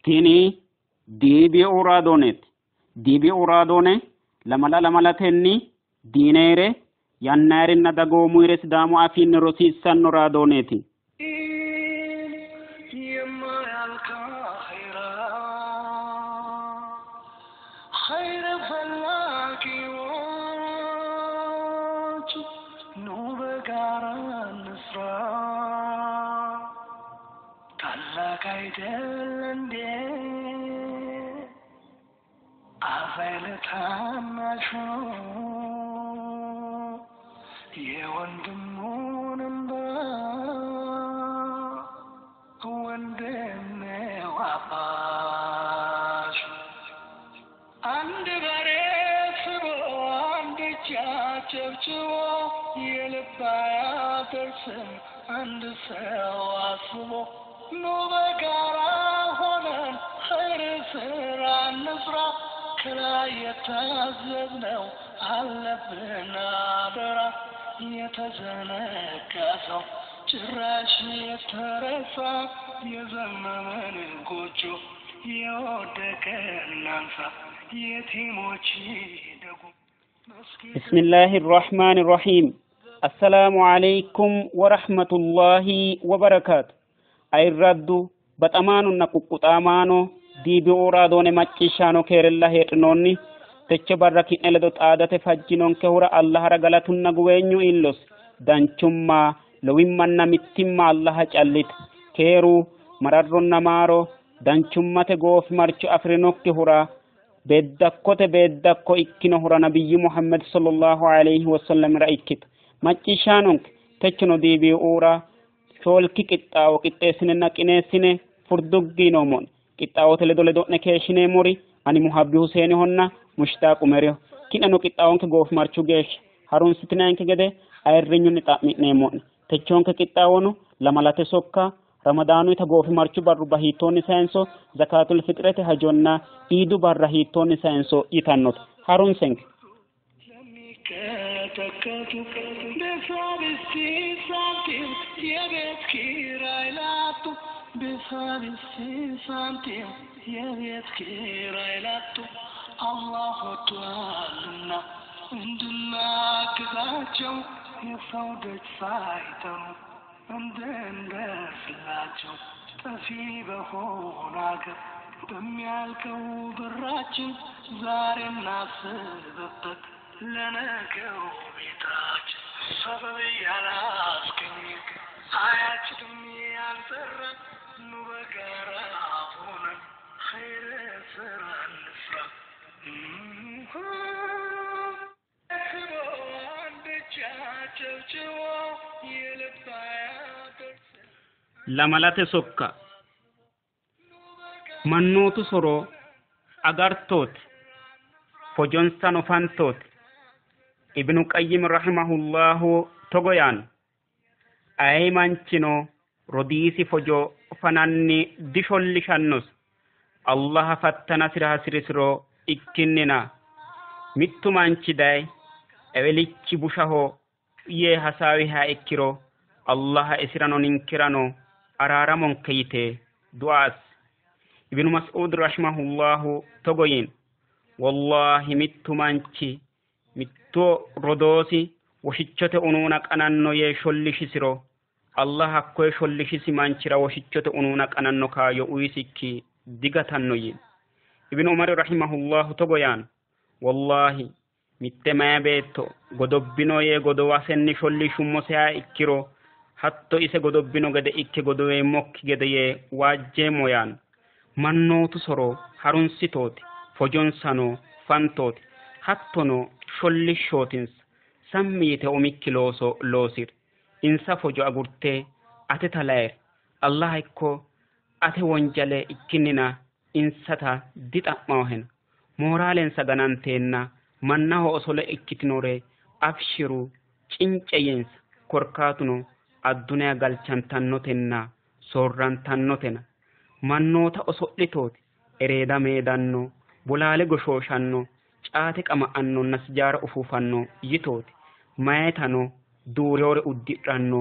Tini DBU raadooneeti. DBU raadoone lamala lamalatenni diineere yannaarinna dagoomuyire Sidaamu afiinni rosiissanno raadooneeti. የማያልቅ አኼራ ኸይር ፈላጊዎች ኑ በጋራ እንስራ። ታላቅ አይደል እንዴ አዛኝ ለታናሹ የወንድሙን እንባ ወንድሜው አባሽ አንድ በሬ ስቦ አንድ እጅ አጨብጭቦ የልብ አያደርስም አንድ ሰው አስቦ። ኑ በጋራ ሆነን ኸይር ስራ እንስራ። ከላይ የታዘዝነው አለብን አደራ። የተዘነጋ ሰው ጭራሽ የተረሳ የዘመመን ጎጆ የወደቀ እናንሳ። የቲሞች ደጉ بسم الله الرحمن الرحيم. السلام عليكم ورحمة الله وبركاته. ayirraddu baxamaanonna quqquxamaano DBU raadoone macciishshaano keerella heedhinoonni techo barra ki'ne ledo xaadate fajjinonkehura Allahara galatunna guweenyu iillosi. Danchumma lowimmanna mittimma Allaha callite keeru mararronna maaro danchummate goofimarcho afi'rinokkihura beeddakkote beeddakko ikkinohura nabiyyu Muhammad sallallahu alayhi wasallamira ikkito. Macciishshaanonke techono DBUra shoolki qixxaawo qixxeessinenna qineessine furduggi yinoommo'ne. Qixxaawote ledo ledo'ne keeshshineemmori ani Muhabbi Huseenihonna Mushtaaq Umeriho. Ki'neno qixxaawonke goofimarchu geeshsha harunsitinanke gede ayirrinyunni xa'mi'neemmo'ne. Techonke qixxaawono lamalate sokka Ramadaanuyita goofimarchu barrubba hiittoonni sayinso, zakaatul fixirete hajonna iidu barra hiittoonni sayinso yitannote. Harunsenke. ለሚቀጠቀጡ ቤሳቢስቲ ሳንቲም የቤት ኪራይ ላጡ ቤሳቢስቲ ሳንቲም የቤት ኪራይ ላጡ አላህ ወዷልና እንድናግዛቸው የሰው ደጅ ሳይጠኑ እንድንደርስላቸው ጠፊ በሆነ አገር በሚያልቀው ብራችን ዛሬ እናስብበት ለነገው ቤታችን። ሰበብ ያላስገኘ አያችድም ያልጠራ ኑ በጋራ ሆነን ኸይር ስራ እንስራ። ስቦ አንድ እጅ አጨብጭቦ የልብ አያደርስም። Lamalate sokka mannootu soro agartooti fojonsano fantooti. Ibnu Qayyim rahimahullahu togo yaanno: ayi manchino rodiisi fojo fananni dishollishannosi Allaha fattanasira hasirisiro ikkinnina. Mittu manchi daye ewelichi bushaho yee hasaawiha ikkiro Allaha isirano ninkirano araaramonke yite du'a assi. Ibnu Mas'ud rahimahullahu togo yiino: wallahi mittu manchi mitto rodoosi woshichote unuuna qananno yee shollishisiro Allah hakkoye shollishisi manchira woshichote unuuna qananno kaayyo uyisikki digatanno yiino. Ibnu Umar rahimahullahu togo yaanno: wallahi mitte maya beetto godobbino yee godowasenni shollishummosiha ikkiro hatto ise godobbino gede ikke godoweemmokki gede yee waajjeemmo yaanno. Mannootu soro harunsitooti, fojonsano fantooti, hattono shollishshootinsa. Sammi yite umikki looso loosiri. Insa fojo agurte ateta layiri. Allah ikko ate wonjale ikkinnina insata dixa'maohena. Mooraalensa gananteenna mannaho osole ikkitinore abshiru cince yiinsa. Korkaatuno addunaya galchantannotenna soorrantannotena. Mannoota oso'litooti, ereeda meedanno, bolaale goshooshanno, caate qama'annonna sijaara ufuufanno yitooti. Mayetano duureore uddidhanno,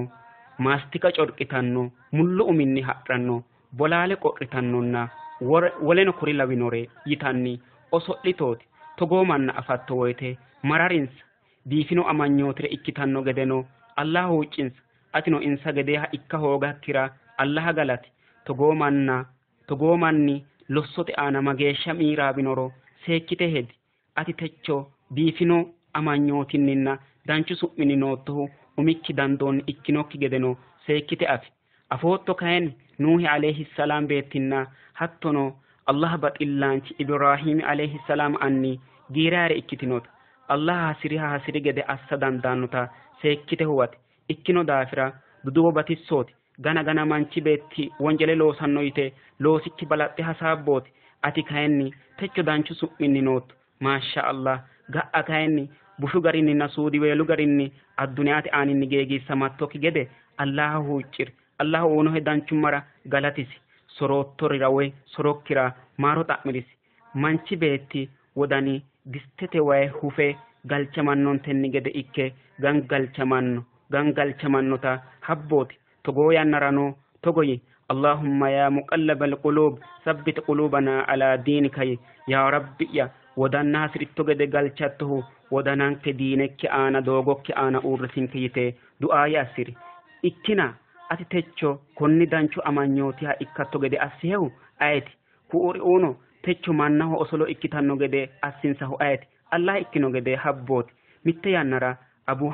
maastika corqitanno, mullu uminni ha'ranno, bolaale qo'ritannonna Woleno kuri lawinore yitanni oso'litooti. Togoo manna afatto woyte mararinsa, biifino amanyootire ikkitanno gedeno Allah huuccinsa. Atino insa gedeeha ikka hoogakkira Allah galati. Togoo manna togoo manni lossote aana mageeshsha miiraabinoro seekkite hedi. Ati techo biifino amanyootinninna danchu su'minni noottohu umikki dandoonni ikkinokki gedeno seekkite afi. Afootto kayinni Nuuhi alayhi salaam beettinna hattono Allah baxillaanchi Ibrahiimi alayhi salaam anni giiraare ikkitinota Allah hasiriha hasiri gede assa dandaannota seekkite huwati. Ikkino daafira duduwo batissooti. Gana gana manchi beetti wonjele loosanno yite loosikki balaxxe hasaabbooti. Ati kayinni techo danchu su'minni nootto. Maasha Allah. Ga'a kayinni bushu garinninna suudiweelu garinni addunyaate aaninni geegiissamattokki gede Allah huucciri. Allah uunohe danchummara galatisi. Soroottorira woy sorokkira maaro xa'mirisi. Manchi beetti wodani distete wayi hufe galchamannontenni gede ikke gangalchamanno gangalchamannota habbooti. Togoo yannarano togo yi: Allahumma ya muqallabal qulub sabbit qulubana ala diinika yi. Yaa rabbi'ya, wodanna hasiritto gede galchattohu wodananke diinekki aana doogokki aana uurrisinke yite du'aayi assiri. Ikkina ati techo konni danchu amanyootiha ikkatto gede assihehu ayeti? Ku'uri uuno techo mannaho osolo ikkitanno gede assinsahu ayeti? Allah ikkino gede habbooti. Mitte yannara Abu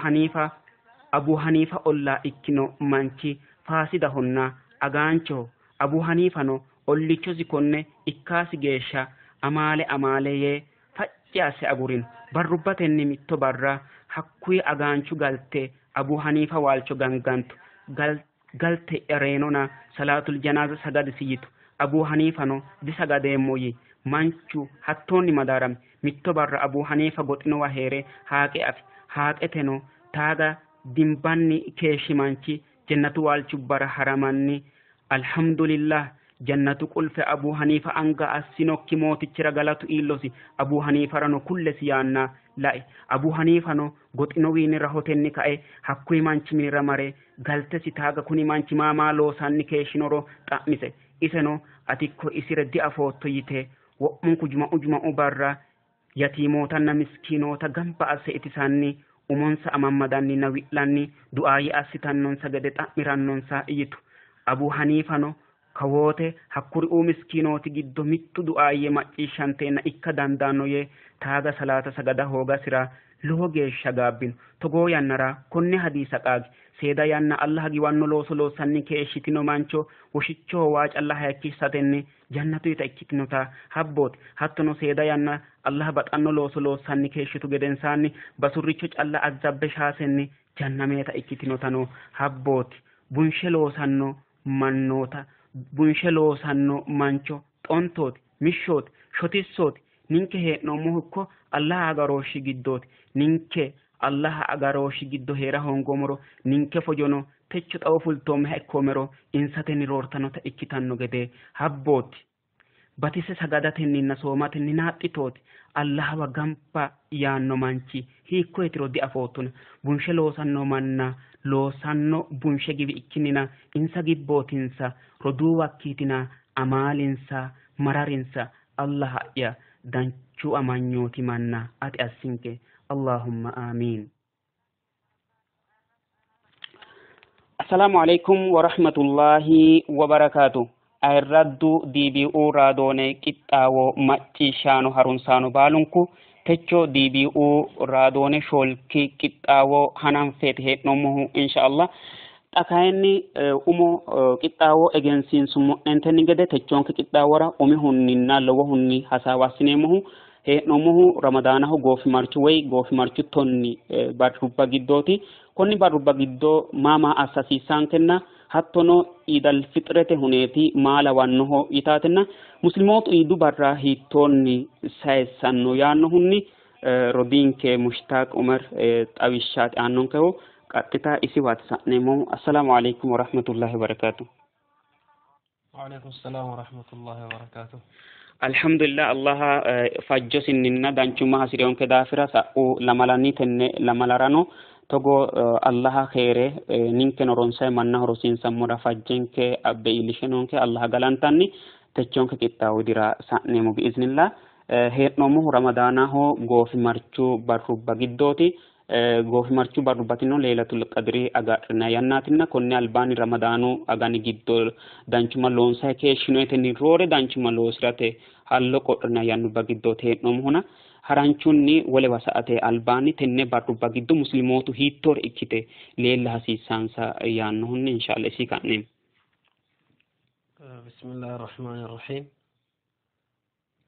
Haniifa ollaa ikkino manchi faasidahonna agaanchoho. Abu Haniifano ollichosi konne ikkaasi geeshsha amaale amaale yee facci asse agurino. Barrubbatenni mitto barra hakkuyi agaanchu galte Abu Haniifa waalcho gangantu. Galte'ya reenona salaatul janaaza sagadisi yitu. Abu Haniifano disagadeemmo yi. Manchu hattoonni madaarami. Mitto barra Abu Haniifa goxinowa heere haaqe afi. Haaqeteno taaga dimbanni keeshshi manchi jannatu waalchubbara haramanni alhamdulillah, jannatu qulfe Abu Haniifa anga assinokki mootichira galatu iillosi, Abu Haniifarano kullesi yaanna lai. Abu Haniifano goxinowiinni rahotenni kae hakkuyi manchi minira mare galtesi taaga kuni manchi maa maa loosanni keeshshinoro xa'mise. Iseno atikko isire diafootto yite wo'munku juma'u juma'u barra yatiimootanna miskiinoota gamba asse itisanni umonsa amammadanninna wi'lanni du'aayi assitannonsa gede xa'mirannonsa yitu. Abu Haniifano kawoote hakkuri miskiinooti giddo mittu du'aayye macciishshanteenna ikka dandaanno yee taaga salaata sagada hoogasira lowo geeshsha gaabbino. Togoo yannara konne hadiisa qaagi. Seeda yanna Allah giwanno looso loossanni keeshshitino mancho woshichoho waa calla hayikkisatenni jannatuyita ikkitinota habbooti. Hattono seeda yanna Allah baxanno looso loossanni keeshshitu gedensaanni basurricho calla azzabbe shaasenni jannameeta ikkitinotano habbooti. Bunshe loosanno mannoota bunshe loosanno mancho xontooti, mishshooti, shotissooti. Ninke hee'noommohu ikko Allah agarooshshi giddooti. Ninke Allah agarooshshi giddo heera hoongoomoro ninke fojono techo xawo fultoommeha ikkoomero insatenni roortannota ikkitanno gede habbooti. Batise sagadatenninna soomatenni naaxxitooti. Allahawa gamba yaanno manchi hiikkoyetiro diafoottona. Bunshe loosanno manna loosanno bunshe giwi ikkinnina insa gibbootinsa. Roduuwakkiitina amaalinsa, mararinsa. Allaha'ya, danchu amanyooti manna ati assinke. Allahumma aamiin. Assalaamu alaikum warahmatullahi wabarakaatu. Ayirraddu DBU raadoone qixxaawo macciishshaano harunsaano baalunku, techo DBU raadoone shoolki qixxaawo hananfeeti hee'noommohu insha Allah. Xa kayinni umo qixxaawo egensiinsummo'nentenni gede techonke qixxaawora umihunninna lowohunni hasaawa assineemmohu hee'noommohu Ramadaanaho goofimarchu woy goofimarchu tonni barrubba giddooti. Konni barrubba giddo maa maa assa hasiissaankenna hattono Iidal Fixirete huneeti maa lawannoho yitaatenna muslimootu iidu barra hiittoonni sayissanno yaannohunni rodiinke Mushtaaq Umer xawishshaati aannonkehu. Qaxxita isiwaati sa'neemmohu. Assalaamu alaikum warahmatullahi wabarakaatu. وعليكم السلام ورحمة الله وبركاته. Alhamdulillah, Allah fajjosinninna danchumma hasireyonke daafira sa'u lamalanni tenne lamalarano togo Allaha keere ninkeno ronsay mannaho rosiinsammora fajjenke abbe iillishe noonke Allah galantanni. Techonke qixxaawo widira sa'neemmo biiznillah. Hee'noommohu Ramadaanaho goofimarchu barrubba giddooti. Goofimarchu barrubbatino Leelatul Qadri agadhinanni yannaatinna konni albaanni Ramadaanu agani giddo danchumma loonsayi keeshshinoyitenni roore danchumma loosirate hallo qodhinanni yannubba giddooti hee'noommohuna haranchunni wolewa sa'ate albaanni tenne barrubba giddo muslimootu hiittoore ikkite leella hasiissansa yaannohunni inshallah isi ka'neemmo. بسم الله الرحمن الرحيم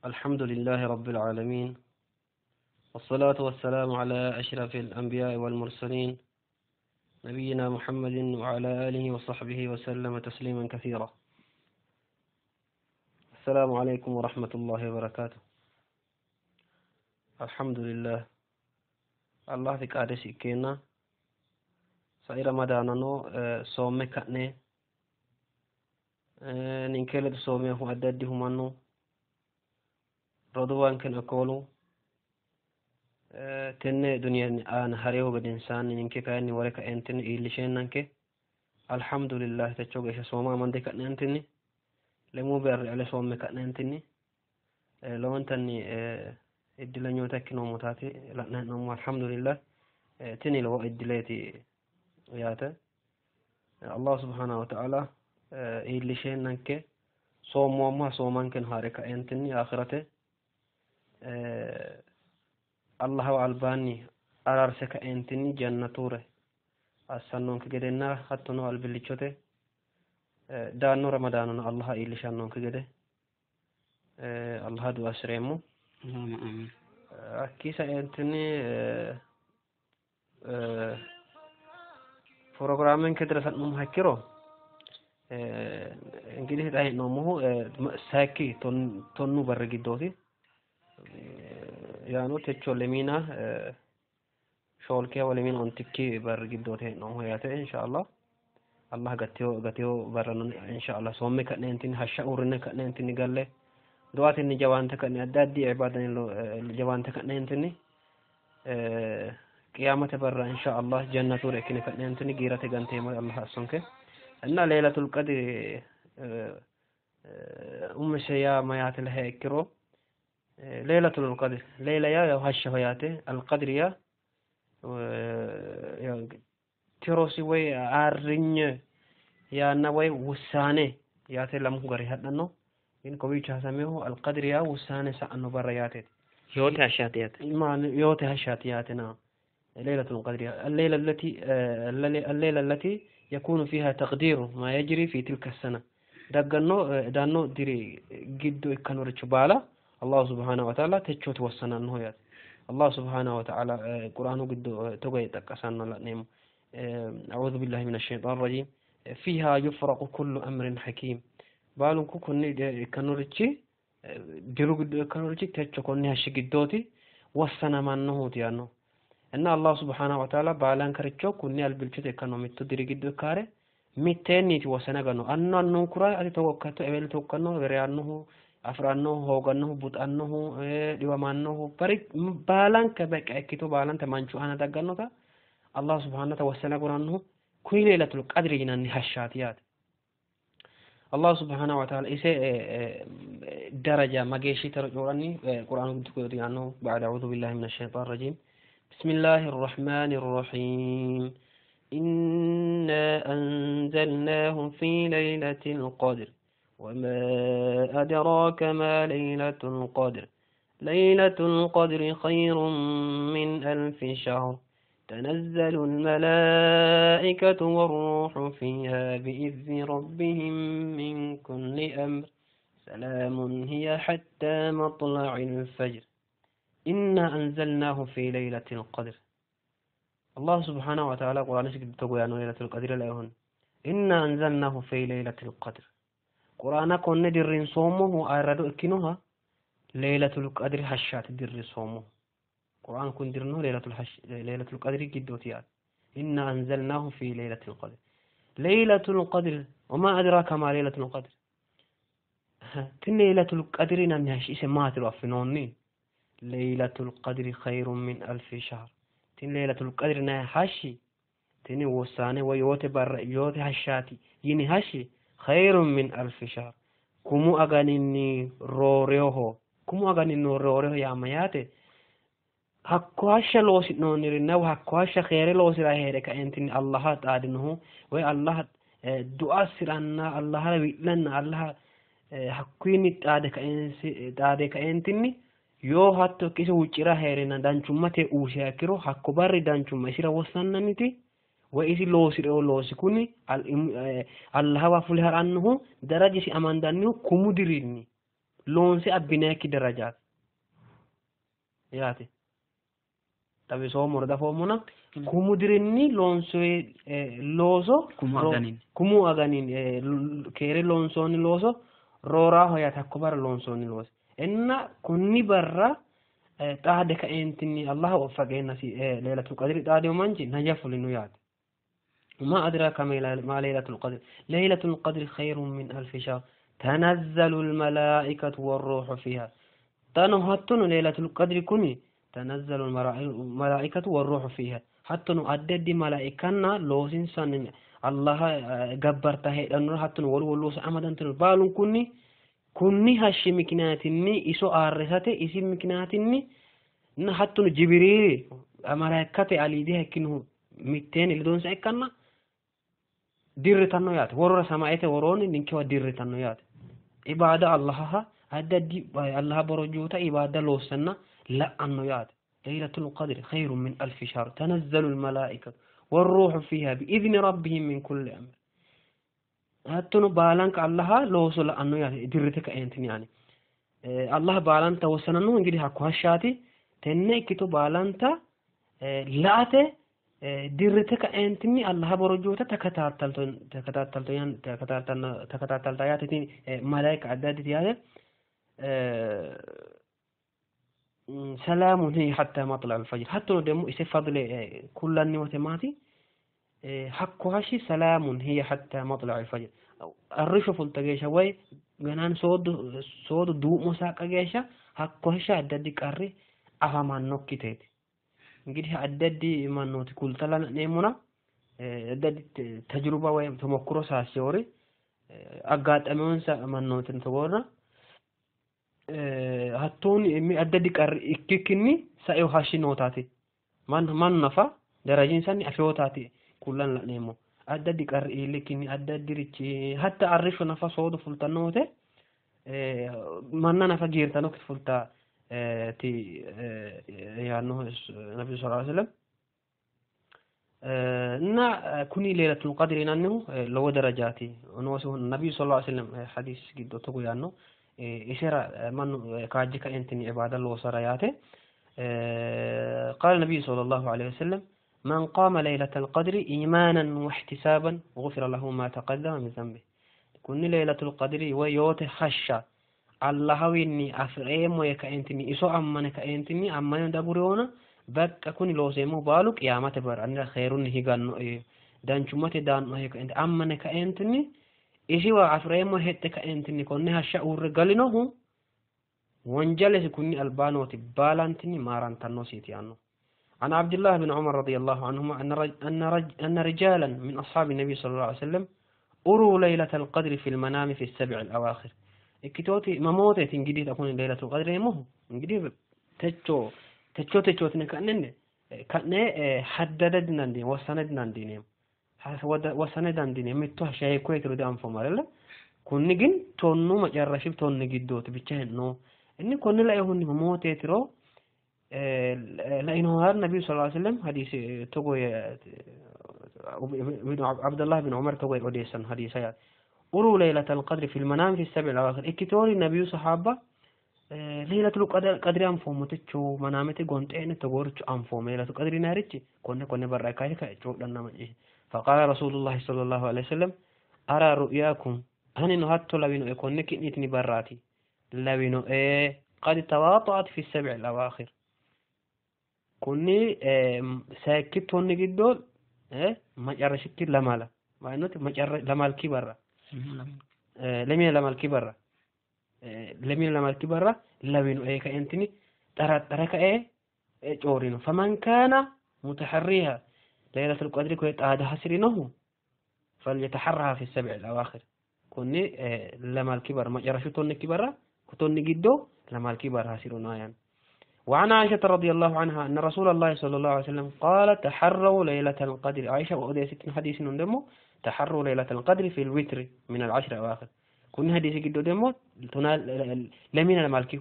الحمد لله رب العالمين والصلاة والسلام على أشرف الأنبياء والمرسلين نبينا محمد وعلى آله وصحبه وسلم تسليما كثيرا. السلام عليكم ورحمة الله وبركاته. الحمد لله الله في قادس إكينا سائر رمضانانو صومي كأني ninke ledo soomehu addi addihu mannu roduuwankeno ikkoolu tenne duniya aana harihu gedensaanni ninke kayinni wore kaentinni iillisheennanke alhamdulillah techo geeshsha sooma amande ka'neentinni lemuu barri ale soomme ka'neentinni lowontanni iddilenyoota ikkinoomotaati la'nanni hee'noommo alhamdulillah. Tini lowo iddileeti yaate. Allah subhanahu wa ta'ala iillisheenanke soommoommoha soomankeno haare kaentinni aakhirate Allahawa albaanni araarse kaentinni jannature assannonke gedenna hattono albillichote daanno Ramadaanano Allaha iillishannonke gede Allaha du'a assireemmo. Allahumma amiin. Hakkii saentinni pirogiraamenke dira sa'nummoha ikkiro እንግዲህ xa hee'noommohu sayikki tonnu barri giddooti. Yaano techo lemiina shoolkiha lemiina ontikki barri giddooti hee'noommohu yaate inshallah. Allah gateyo barrano inshallah soomme ka'neentinni hashsha uurrine ka'neentinni galle du'atenni jawaante ka'ne addi addi ibaadanni jawaante ka'neentinni qiyaamate barra inshallah jannature ikkine ka'neentinni giirate ganteemmore Allah assonke. እና ሌለቱል ቀድር umise yaa mayyaate lahiha ikkiro ሌለቱል ቀድር ሌላ yaa yaw hashshaho yaate alqadri yaa tirosi woy ayirrinye yaanna woy wusaane yaate lamunku gari hadhanno ግን kowiicho hasamehu alqadri yaa wusaane sa'anno barra yaateeti. Yoote hashshaati yaate. Yoote hashshaati yaate na ليلة القدر الليلة التي الليلة التي يكون فيها تقدير ما يجري في تلك السنة دغنو دانو ديري جدو ikkanoricho baala Allah subhanahu wa ta'ala techo towassanannoho yaate. Allah subhanahu wa ta'ala qur'aanu giddo togo xaqqasanno la'neemmo. أعوذ بالله من الشيطان الرجيم فيها يفرق كل أمر حكيم baalunku konni ikkanorichi diru giddo ikkanorichi techo konni hashshi giddooti wassanamannohuuti yaanno. እና አላህ ሱብሓነሁ ወተዓላ baalankaricho kunni albilchote ikkanno mittu diri giddo ikkaare mitteenniiti wossane aganno annu annunkura ati togo ikkatto eweli togo ikkanno reyannohu afirannohu hoogannohu buxannohu dhiwamannohu bari baalanka beqqa ikkito baalanta manchu aana daggannota አላህ ሱብሓነሁ ወተዓላ ወሰነ agurannohu kuni ሌለቱል ቀድሪ yinanni hashshaati yaate. Allah subhanahu wa ta'ala ise daraja mageeshshitaro coyi'ranni qur'aanu giddo yaanno ba'da a'uudu billahi minash shaytaanir rajiim. بسم الله الرحمن الرحيم إنا أنزلناه في ليلة القدر وما أدراك ما ليلة القدر ليلة القدر خير من 1000 شهر تنزل الملائكة والروح فيها بإذن ربهم من كل أمر سلام هي حتى مطلع الفجر إنا أنزلناه في ليلة القدر. الله سبحانه وتعالى قرآن تقول ليلة القدر لا يهون إنا أنزلناه في ليلة القدر قرآن كون درين صومه أردو إكنوها ليلة القدر هشات در صومه قرآن كون درنه ليلة القدر جدوتيات إنا أنزلناه في ليلة القدر ليلة القدر وما أدراك ما ليلة القدر تن ليلة القدر نمنهش إسم ما تلوفنوني ليلة القدر خير من 1000 شهر تن ليلة القدر نهاشي تن وسانه ويوت بر يوت هشاتي يني هشي خير من 1000 شهر Kumu aganinni rooreho. Kumu aganinni rooreho yaa mayyaate? Hakko hashsha loosi'noonnirinna hakko hashsha keere loosira hee're kaentinni Allaha xaadinohu woy Allaha du'a assi'ranna Allahara wi'lanna Allaha hakkuyinni xaade kaentinni yoo hatto ikke isi huuccira hee'renna danchummate uusiha ikkiro hakko barri danchumma isira wossannanniti woy isi loosi'reo loosi kuni Allahawa fule ha'rannohu darajisi amandannihu kumu dirinni loonse abbinayikki darajaati yaate. Xawisoommoro dafoommona kumu dirinni loonsoyi looso kumu aganinni keere loonsoonni looso rooraho yaate hakko barra loonsoonni looso. Inna konni barra xaade kaentinni Allah waffaqeennasi Laylatul Qadri xaadino manchi naja fulino yaate. Ma adraka ma Laylatul Qadri? Laylatul Qadri khayrun min alfi shahr tanazzalu al-malaikatu war-ruhu fiha. Tano hattono Laylatul Qadri kuni tanazzalu al-malaikatu war-ruhu fiha. Hattono addi addi malaikanna loosinsanni Allah gabbarta heedhannore hattono wolu wolu looso amadantinore baalunkunni kunni hashshi mikinaatinni iso aarrisate isi mikinaatinni na hattono Jibriili malaikate aliidiha ikkinohu mitteenni ledonsa ikkanna dirritanno yaate. Worora samaete woroonni ninkewa dirritanno yaate. Ibaada Allaha addi addi Allaha borojjoota ibaada loossanna la'anno yaate. Laylatul Qadri khayrun min alfi shahr tanazzalu al-malaikatu war-ruhu fiha bi-idhni rabbihim min kulli amr. Hattono baalanka Allaha looso la'anno yaate dirrite kaentinni yaani. Allah baalanta wossanannohu ingidihi hakko hashshaati. Tenne ikkito baalanta la'ate dirrite kaentinni Allaha borojjoota takataattalta yaate tini malaika addi additi yaate. Salaamun hiya hatta matla' al-fajr. Hattono demmo ise fadle kullanni wote maati? Hakko hashshi salaamun hiya hatta matla' al-fajr. Arrishsho fulta geeshsha woy ganaan soodo duu'mo saaqqa geeshsha hakko hashsha addi addi qarri afamannokkiteeti. እንግዲህ addi addi mannooti kultala la'neemmona addi addi tajruba woy tomokkuro saassewori aggaxameonsa mannootin togoorra hattoonni addi addi qarri ikkikkinni saeo hashshi nootaati. Mannu nafa darajinsanni afewotaati kullan la'neemmo. Addi addi qarri iillikkinni addi addirichi hatta arrishsho nafa soodo fultanno wote manna nafa giirtannokkiti fulta ti yaannohu nabiyu sallallahu alaihi wasallam. እና kuni Laylatul Qadri yinannihu lowo darajaati noosihu nabiyu sallallahu alaihi wasallam hadis giddo togo yaanno isera mannu kaajje kaentinni ibaada loosara yaate. قال النبي صلى الله عليه وسلم من قام ليلة القدر إيمانا واحتسابا غفر له ما تقدم من ذنبه. كن ليلة القدر ويوت خشى Allahawinni afi'reemmo yee kaentinni iso ammane kaentinni ammane dagureona bakka kuni looseemmohu baalu qiyaamate barra anera kheerunni higannoe danchummate daannoe yee kaentinni ammane kaentinni isiwa afi'reemmo hexxe kaentinni konne hashsha uurre galinohu wonjalesi kunni albaanooti baalantinni maarantannosiiti yaanno. عن عبد الله بن عمر رضي الله عنهما أن رجالا من أصحاب النبي صلى الله عليه وسلم أروا ليلة القدر في المنام في السبع الأواخر. ikkitooti mamooteeti እንግዲህ takun Laylatul Qadri yeemmohu እንግዲህ techo techo techootine ka'nenne ka'ne haddada dindandiineemmo wossane dindandiineemmo wossane dandiineemmo mitto hashsha hiikkoyetiro dianfoommo አይደለ kunni ግን tonnu macarrashi tonni giddooti ብቻ hee'noo inni konne lainohunni mamooteetiro lainohar nabiyu sallallahu alaihi wasallam hadisi togo Abdullah bin Umar togo odeessanno hadisa yaate. أروا ليلة القدر في المنام في السبع الأواخر. إكتوري النبي صحابة ليلة القدر أنفهم تشو منامتي قنتين تقولش أنفهم ليلة القدر نارتش كنا كنا برا كاي كاي لنا من فقال رسول الله صلى الله عليه وسلم أرى رؤياكم أني نهت لبينو يكون نكنتني براتي لبينو إيه قد تواطأت في السبع الأواخر. كني ساكتون جدول إيه ما جرشك لمالا ما إنه ما جر لمالكي برا lemina lamalki barra lemina lamalki barra lawino e kaentini xaraxara ka'e coorino faman kaana mutaharriha Laylatul Qadri koye xaada hasirinohu falyataharraha fi sab'i al-awakhir. Konni lamalki barra macarashu tonnikki barra tonni giddo lamalki barra hasirona yaanno. وعن عائشة رضي الله عنها أن رسول الله صلى الله عليه وسلم قال تحروا ليلة القدر. عائشة وأودي ستين حديث دمو تحروا ليلة القدر في الوتر من العشر أواخر. كن حديث جدو دمو تنال لمن المالكي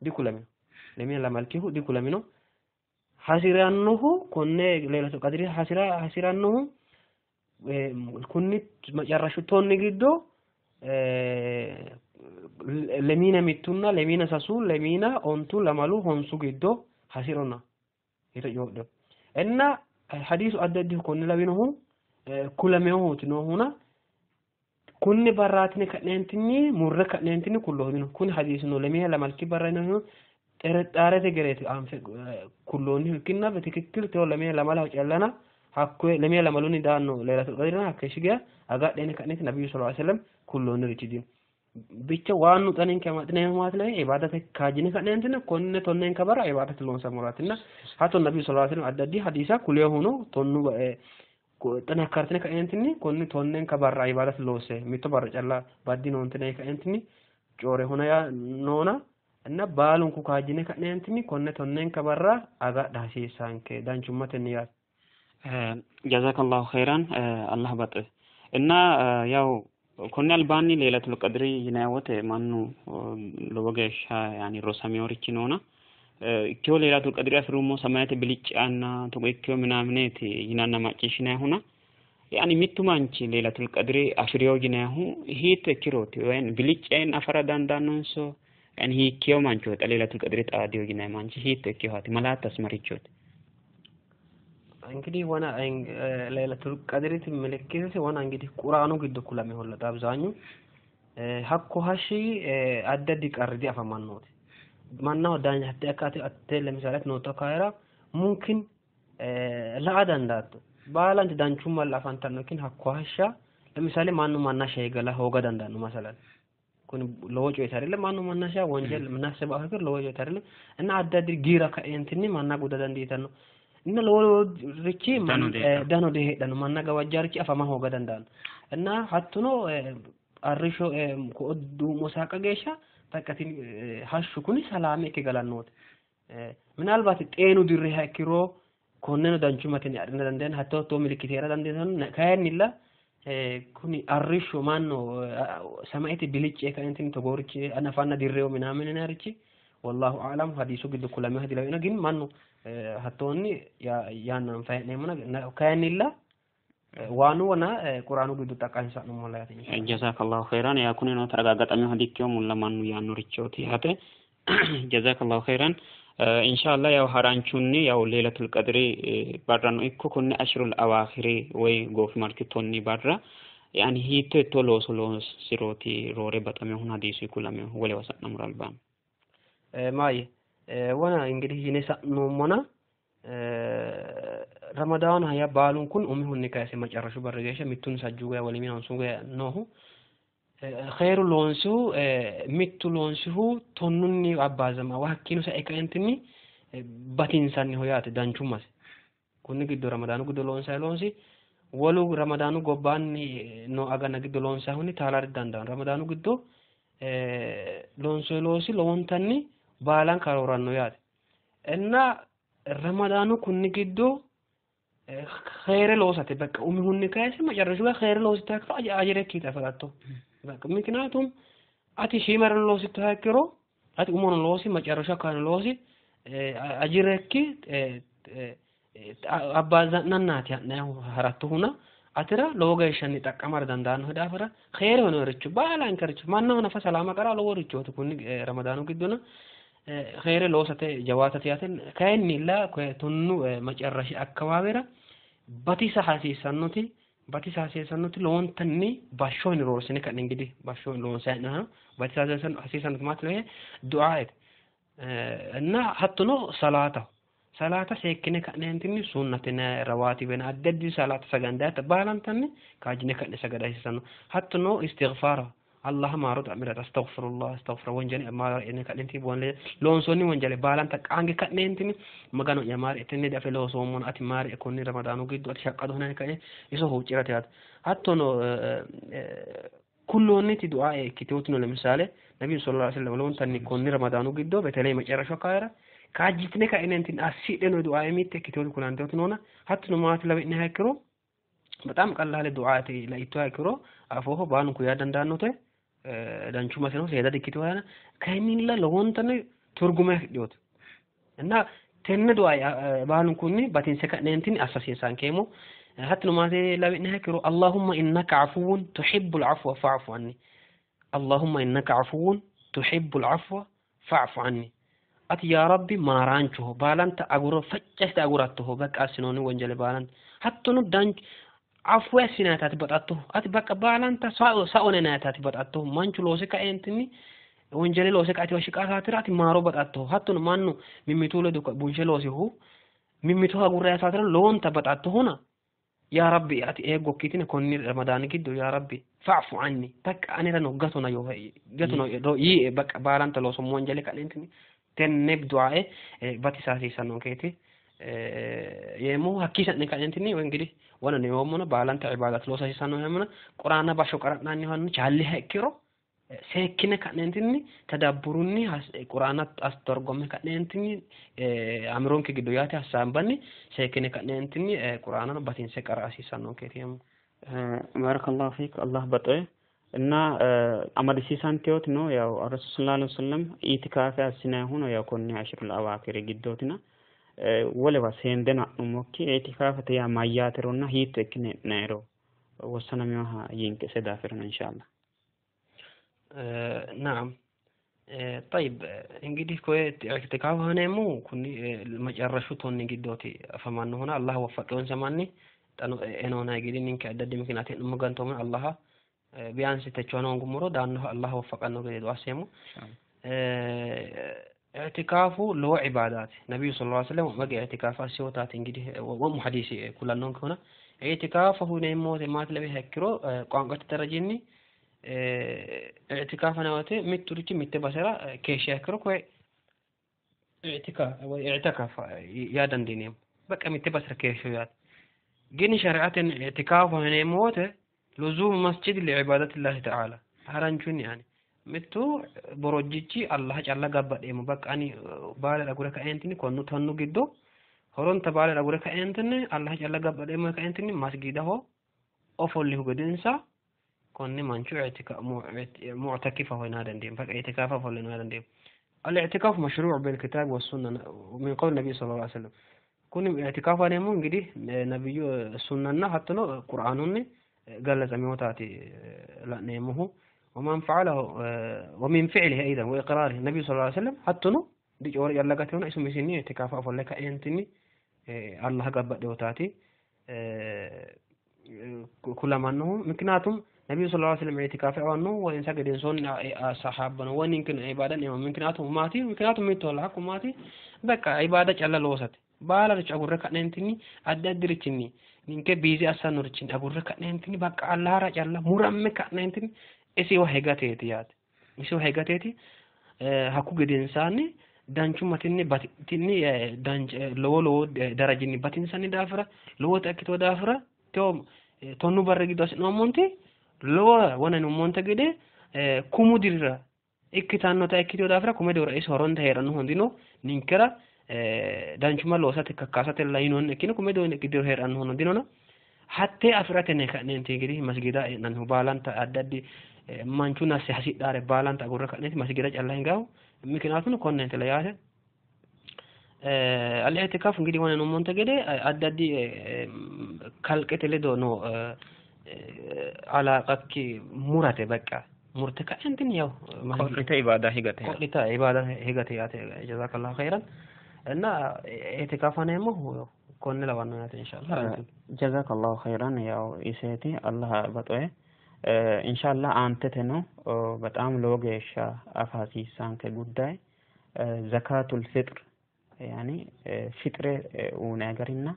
دي كل منه لمن المالكي دي كل منه حسرانه كن ليلة القدر حسرانه كن مجرشتون جدو lemina mittunna lemina sasu lemina ontu lamalu honsu giddo hasirona ita joodho enna hadisu addi addihu konne lawinohu kulameohuti noohuna kunni barraatini ka'neentinni murre ka'neentinni kulloonnino kuni hadisuno lemina lamalki barra yinohu xerexaarete gereeti anfe kulloonnihu ikkinna betikikil teo lemina lamalaho callana hakkoye lemina lamalunni daanno laylatul qadrina hakkeeshshi geya agadhene ka'neeti nabiyyu sallallahu alaihi wasallam kulloonnirichi dino ብቻ ዋኑ ጠኔን ከማጥነ ማለት ላይ ኢባዳተ ካጅነ ከነንተነ ኮነ ቶነን ከበራ ኢባዳተ ሎንሰ ሙራትና ሀቶ ነብዩ ሰለላሁ ዐለይሂ ወሰለም አዳዲ ሐዲሳ ኩለ ሆኖ ቶኑ ጠናካርተነ ከነንተኒ ኮነ ቶነን ከበራ ኢባዳተ ሎሰ ሚቶ ባረ ጨላ ባዲ ነው እንተነ ከነንተኒ ጮሬ ሆነ ያ ኖና እና ባሉንኩ ካጅነ ከነንተኒ ኮነ ቶነን ከበራ አጋ ዳሲሳንከ ዳንቹመተን ያ ጀዛከላሁ ኸይራን አላህ በጥ እና ያው konne albaanni leelatul qadri yinanni wote mannu lowo geeshsha yaani rosameeworichi noona ikkewo leelatul qadri afirumo samayete biliccanna togo ikkewo minamineeti yinanna macciishshinayihuna yaani mittu manchi leelatul qadri afirewo yinayihu hiitto ikkirooti woyi biliccaen afara dandaannonso yaani hiikkewo manchooti xa leelatul qadri xaadiyo yinayi manchi hiitto ikkewohaati malaattas marichooti? እንግዲህ ወና ለይለቱል ቀድሪት ምልክት ወና እንግዲህ ቁርአኑ ግድ ኩላም ይሆላል አብዛኙ ሀኮ ሀሺ አደዲ ቀርዲ አፈማን ነው ማናው ዳኛ ሀቴ አቴ ለምሳሌ ኖቶ ካይራ ሙምኪን ለአዳ እንዳቱ ባላንት ዳንቹማ ላፋንታን ነው። ኪን ሀኮ ሀሻ ለምሳሌ ማኑ ማናሻ ይገላ ሆጋ ዳንዳ ነው መሰላል ኩን ለወጮ አይደለ ማኑ ማናሻ ወንጀል ምናስብ አፈክር ለወጮ አይደለ እና አዳዲ ጊራ ከእንትኒ ማና ጉዳዳ እንዲታ ነው እና loworichi dano diheedhanno manna gawajjaarichi afama hooga dandaanno እና hattono arrishsho duumo saaqa geeshsha በቃ hashshu kuni salaame ikke galannooti ምናልባት ጤኑ dirriha ikkiro konneno danchummatenni adhina dandiinanni hatto hatto milikite heera dandiitanno kayinnilla kuni arrishsho manno samaete bilicce kaentinni togoorichi nafanna dirrewo ምናምን yinarichi wallahu a'lam hadisu giddo kulame hadilawino gin mannu hattoonni yaannan fayi'neemmona kayinnilla waanu wona quraanu giddo xaqqansa'nummo yaate. Jazakallahu khairan yaa kunino ተረጋገጠሚው ሀዲኪዮ ሙላ mannu yaannorichooti yaate. Jazakallahu khairan inshallah ያው haranchunni ያው ሌለቱል ቀድሪ barrano ikko konne ashrul awakhiri woy goofimarchu tonni barra yaani hiitto hiitto looso loosirooti roore baxamehun hadisu kulamehu wolewa sa'namura albaanni? ማየ ወና እንግዲህ yine sa'nummona ramadaanu haya baalunkun umihunni kayse macarashu barri geeshsha mittun sajju geya wolimina honsu geya noohu khairu loonsihu mittu loonsihu tonnunni abbaazama wa hakkiino sae kaentinni batinsanniho yaate danchummase kunni giddo ramadaanu giddo loonsayi loonsi wolu ramadaanu gobbaanni noo agana giddo loonsayihunni taalari dandaanno ramadaanu giddo loonsoyi loosi lowontanni baalanka rooranno yaate እና ramadaanu kunni giddo khayre loosate በቃ umihunni kayse macarashu ጋር khayre loosittoha ikkiro ajirekkiiti afiratto በቃ ምክንያቱም ati shiimarano loosittoha ikkiro ati umono loosi macarashu akkano loosi ajirekki abbaaza'nannaati ha'nayihu harattohuna atira lowo geeshshanni xaqqamara dandaannohe daafira khayre honoericho baalankaricho mannaho nafa salaama qara loworichooti kunni ramadaanu giddona khayre loosate jawaatate yaate kayinnilla tonnu macarrashi akkawaawera batisa hasiissannoti lowontanni bashshooni roorsine ka'ne እንግዲህ bashsho loonsayi batisa hasiissannoti maati loye du'aete እና hattono salaataho salaata seekkine ka'neentinni sunnatena rawaatibena addi addi salaata sagandayata baalantanni kaajjine ka'ne sagada hasiissanno hattono istighfaaraho Allah maaro xa'mirate astaghfirullah astaghfir wonjali maaro ka'neenti loonsoonni wonjale baalanta qaange ka'neentinni magano'ya maari tenne dafe loosoommona ati maari konni ramadaanu giddo ati shaqqado hunani ka'ne iso huuccirate yaate hattono kulloonniti ዱዓ ikkitewooti ነው። ለምሳሌ ነቢዩ ሰለላሁ ዐለይሂ ወሰለም lowontanni konni ramadaanu giddo በተለይ መጨረሻው አካባቢራ kaajjitine ka'inentin assidheno du'a mitte ikkitewooti kulantewooti noona hattono maati lawi'neha ikkiro በጣም ቀላል ዱዓቲ laittoha ikkiro afooho baalunku yaa dandaannote danchummaseno seeda dikkitewohana kayinnilla lowontanni turgume afidhinote እና tenne du'a baalunkunni batinse ka'neentinni assa hasiissankeemmo. Hattono maati lawi'neha ikkiro allahumma innaka afuwwun tuhibbul afwa fa'fu anni, allahumma innaka afuwwun tuhibbul afwa fa'fu anni, ati yaa rabbi maaraanchoho baalanta aguro faccasite agurattoho በቃ assinoonni wonjale baalanta hattono danch afwe assinayitaati baxattoho ati በቃ baalanta saonenayitaati baxattoho manchu loose kaeentinni wonjale loose kaetiwa shiqaa saatira ati maaro baxattoho hattono mannu mimmitu ledo bunshe loosihu mimmitoho agurrayi saatira lowonta baxattohona yaa rabbi ati eeggokkitine konni ramadaani giddo yaa rabbi fa'fu anni በቃ anerano gatona yo gatona yiie በቃ baalanta loosommo wonjale ka'neentinni tenne du'ae batisa hasiissannonkeeti yeemmohu hakkii sa'ne ka'neentinni እንግዲህ wona yoommono baalanta ibaadat loosa hasiissanno yeemmona quraana bashsho qara'nannihanno caalliha ikkiro seekkine ka'neentinni tadabburunni quraana astorgomme ka'neentinni amironke giddo yaate hassaambanni seekkine ka'neentinni quraanano batinse qara hasiissannonkeeti yeemmo. ባረከላሁ ፊክ አላህ baxoe እና amadisiisanteyootino yaw rasul sallallahu alaihi wasallam itikaafe assinayhuno yaw konni ashirul awaakiri giddootina wolewa seendeno ha'nummokki itikaafete yaa mayyaateronna hiitto ikkine hee'nayiro wossanaminoha yinke ise daafirano inshallah. ናም ጠይብ እንግዲህ koye i'tikaafu haneemmohu kunni macarrashu tonni giddooti afamannohuna allah waffaqewonsa manni xano enoonay gidi ninke addi addi ምክንያት hee'nummo gantoomuna allaha ቢያንስ techono hoongummoro daannoha allah waffaqanno gede du'a asseemmo. i'tikaafu lowo ibaadaati nabiyyu sallallahu alaihi wasallam mage i'tikaafa assewotaati እንግዲህ wo'mu hadiisi kulannonkehuna i'tikaafaho yineemmo wote maati lawiha ikkiro ቋንቋte darajinni i'tikaafa wote mitturichi mitte basera keeshshiha ikkiro koye i'tikaaf yaa dandiineemmo በቃ mitte basera keeshsho yaate ግን shari'aten i'tikaafaho yineemmo wote لزوم مسجد لعبادة الله تعالى haranchunni ani mittu borojjichi allah calla gabbadheemmo በቃ ani baale agure kaeentinni konnu tonnu giddo horonta baale agure kaeentinni allah calla gabbadheemmo kaeentinni masgidaho ofollihu gedensa konni manchu mu'takifaho yinaa dandiineemmo በቃ i'tikaafa ofolle no yaa dandiineemmo. الاعتكاف مشروع بالكتاب والسنة من قول النبي صلى الله عليه وسلم kuni i'tikaafa yineemmo እንግዲህ ነብዩ ሱናና hattono qur'aanunni ገለጸ la'neemmohu ومن فعله ومن فعله أيضا وإقراره النبي صلى الله عليه وسلم hattono dicoore calla gatewona iso misinni i'tikaafa ofolle kaeentinni allah gabbadhewotaati kulamannohu ምክንያቱም ነቢዩ ሰለላሁ ዐለይሂ ወሰለም i'tikaafe awannohu woinsa gedensoonni sahaabano woy ninkeno ibaadan eemmo ምክንያቱም maati ምክንያቱም mittoholla hakku maati በቃ ibaada calla loosate baalaricho agurre ka'neentinni addi addirichinni ninke biizi assannorichinni agurre ka'neentinni በቃ allahara calla muramme ka'neentinni isiwa higateeti yaate isiwa higateeti hakku gedensaanni danchummatinni batinni lowo lowo darajinni batinsanni daafira lowota ikkitino daafira tewo tonnu barri giddo assi'noommonti lowo wona yinummonte gede kumu dirira ikkitannota ikkitino daafira kume dirira isi horonta hee'rannohu dino ninkera danchumma loosate kakkaasatella yinoonni ikkino kume diro hee'rannohuno dinona hattee afi'ratenne ka'neenti እንግዲህ masgida e'nannihu baalanta addi addi manchu nasse hasidhaare baalanta agurre ka'neenti masgida calla hingahu ምክንያቱም konneentilla yaate al-i'tikaaf እንግዲህ wona yinummonte gede addi addi kalqete ledo no alaaqakki murate በቃ murte ka'entinni yaw qodhite ibaada higate qodhita ibaada higate yaate jazakallahu khairan እና i'tikaafa yineemmohu konne lawanno yaate inshallah. Jazakallahu khairan ያው iseeti allah baxoe inshallah aanteteno በጣም lowo geeshsha afa hasiissanke ጉዳይ zakatul fixr yani fixre uunay garinna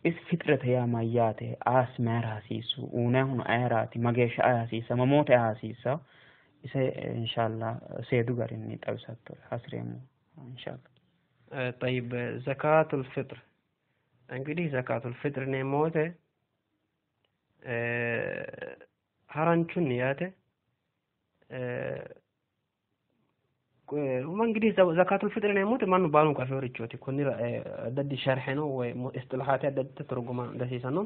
is fixrete yaa mayyaate aas mayra hasiissu uunayhuno ayeraati mageeshsha ay hasiissa mamoote ay hasiissa ise inshallah seedu garinni xawisatto hasireemmo inshallah. طيب زكاة الفطر እንግዲህ ዘካቱል ፍጥር yineemmo wote haranchunni yaate እንግዲህ ዘካቱል ፊጥር ይneemmote mannu baalunku afeeworichooti konnira addi addi sharhe no woy istilahate addi addi turguma dasiisanno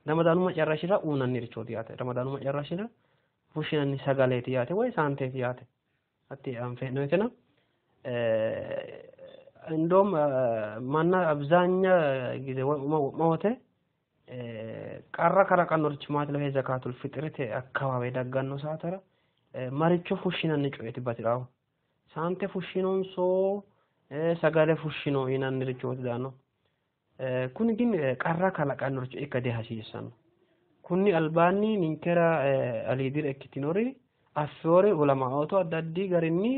ramadaanu macarrashira uunannirichooti yaate ramadaanu macarrashira fushshinanni sagaleeti yaate woy saanteeti yaate hatti anfe hee'noyitena እንደውም manna አብዛኛ ጊዜ wo'ma wote qarra kalaqannorichi maati lawe zakatul fitrite akkawawe dagganno saatera maricho fushshinanni coyeeti batiraahu saante fushshinonso sagale fushshino yinannirichooti daanno kuni ግን qarra kalaqannoricho ikka dihasiissanno kunni albaanni ninkera aliidire ikkitinori affeewore ulamaotu addi addi garinni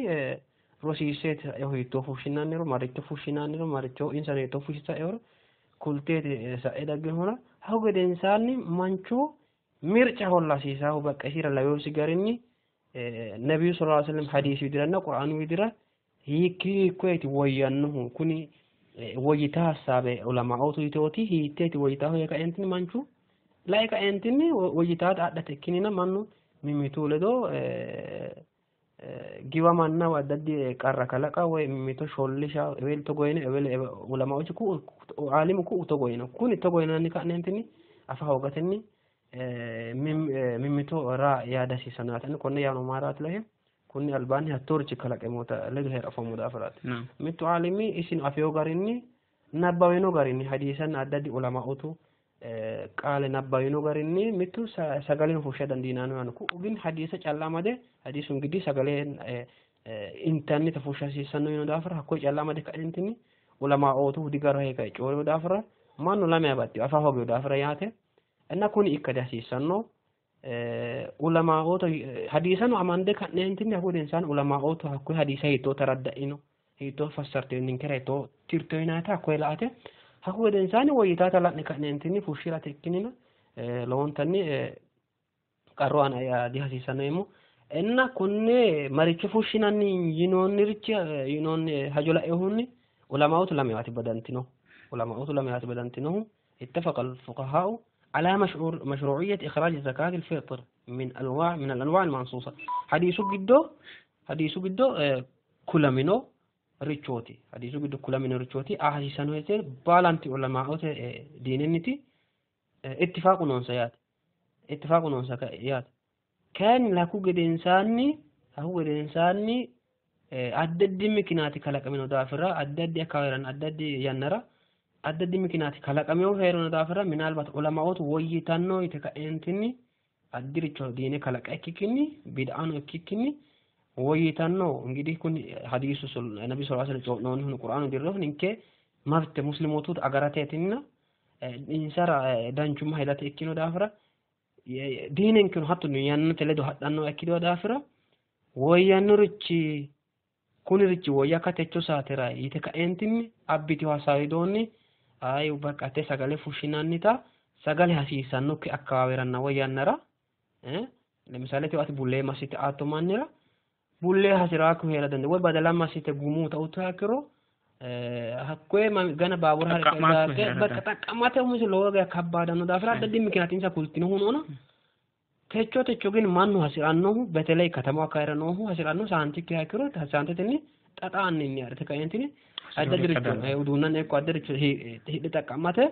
rosiisseeti sa'eho hiittoo fushshinanniro maricho fushshinanniro maricho insano hiittoo fushshi sa'ehoro kulteeti sa'e dagginohura hakku gedensaanni manchu mirca holla hasiisaahu በቃ isira laweyoosi garinni ነቢዩ ሰለላሁ ዐለይሂ ወሰለም ሐዲስ widira qur'aanu widira hiikki hiikkoyeti woyyannohu kuni woyyita hasaabe ulamaotu yiteoti hiitteeti woyyitaahu yee kaentinni manchu lae kaentinni woyyitaata adhate ikkinina mannu mimmitu ledo giwamanna addi addi qarra kalaqa woy mimmito shollisha eweli togo yine eweli ulamaochi ku aalimu ku'u togo yino kuni togo yinanni ka'neentinni afa hoogatenni mimmito raa yaa dihasiissanno yaate konne yaano maaraati lahe kunni albaanni hattoorichi kalaqemoota ledo heera afoommo daafiraati mittu aalimi isino afeyo garinni nabbawino garinni hadiisanna addi addi ulamaotu qaale nabbawino garinni mittu sagaleno fushsha dandiinanni yaano ku'u ግን hadiisa calla amade hadiisu እንግዲህ sagale intannita fushsha hasiissanno yino daafira hakkoye calla amade kaentinni ulamaotu digaraho yee kae coyi'rino daafira mannu lamewa baxxeyo afa hoogeyo daafira yaate እና kuni ikka dihasiissanno ulamaoto hadiisano amande ka'neentinni hakku gedensaanni ulamaotu hakkoye hadiisa hiittoo taradda'ino hiittoo fassartino ninkera hiittoo tirtino yinayiite hakkoye la'ate hakku gedensaanni woyyitaata la'ne ka'neentinni fushshirate ikkinina lowontanni qarru aana ea dihasiissanno yeemmo እና konne maricho fushshinanni yinoonnirichi yinoonni hajo lainohunni ulamaotu lamewaati badantinohu ulamaotu lamewaati badantinohu اتفق الفقهاء على مشروعية إخراج زكاة الفطر من الأنواع المنصوصة حديث جدو كلامينو ريتشوتي حديث جدو كلامينو ريتشوتي أحاسيسانو هيتر بالانتي علماء ديننتي اتفاق نونسيات اتفاق نونسيات كان لكو جدنساني هو جدنساني addi addi mikinaati kalaqamino daafira addi addi akkawawiranna addi addi yannara addi addi mikinaati kalaqaminohu heerino daafira minaalbat ulamaotu woyyitanno yite ka'eentinni addiricho diine kalaqa ikkikkinni bid'ano ikkikkinni woyyitanno እንግዲህ kun hadiisu nabi sallallahu alaihi wasallam co'noonnihu qur'aanu dirrohu ninke mabte muslimootu agarateetinna insara danchumma hedate ikkino daafira diinenkeno hattono yannate ledo hadhannoha ikkino daafira woyyannorichi kunirichi woyya ka techo saatera yite ka'eentinni abbitiho hasaawidoonni ayi በቃ te sagale fushshinannita sagale hasiissannokki akkawaaweranna woy yannara ለምሳሌ ati bullee massite aatto mannira bullee hasiraakku heera dande woy badala massite gumuuta uttuha ikkiro hakkoye gana baabura hare በቃ xaqqamate umisi lowo geya kabbaadanno daafira addi addi mikinaati insa kultinohu noona techo techo ግን mannu hasi'rannohu በተለይ ከተማው አካባቢ noohu hasi'rannohu saantikkiha ikkiro saantetenni xaxaanninni adhite ka'eentinni addi addiricho uduunnanni ikko addi addiricho hidhe xaqqamate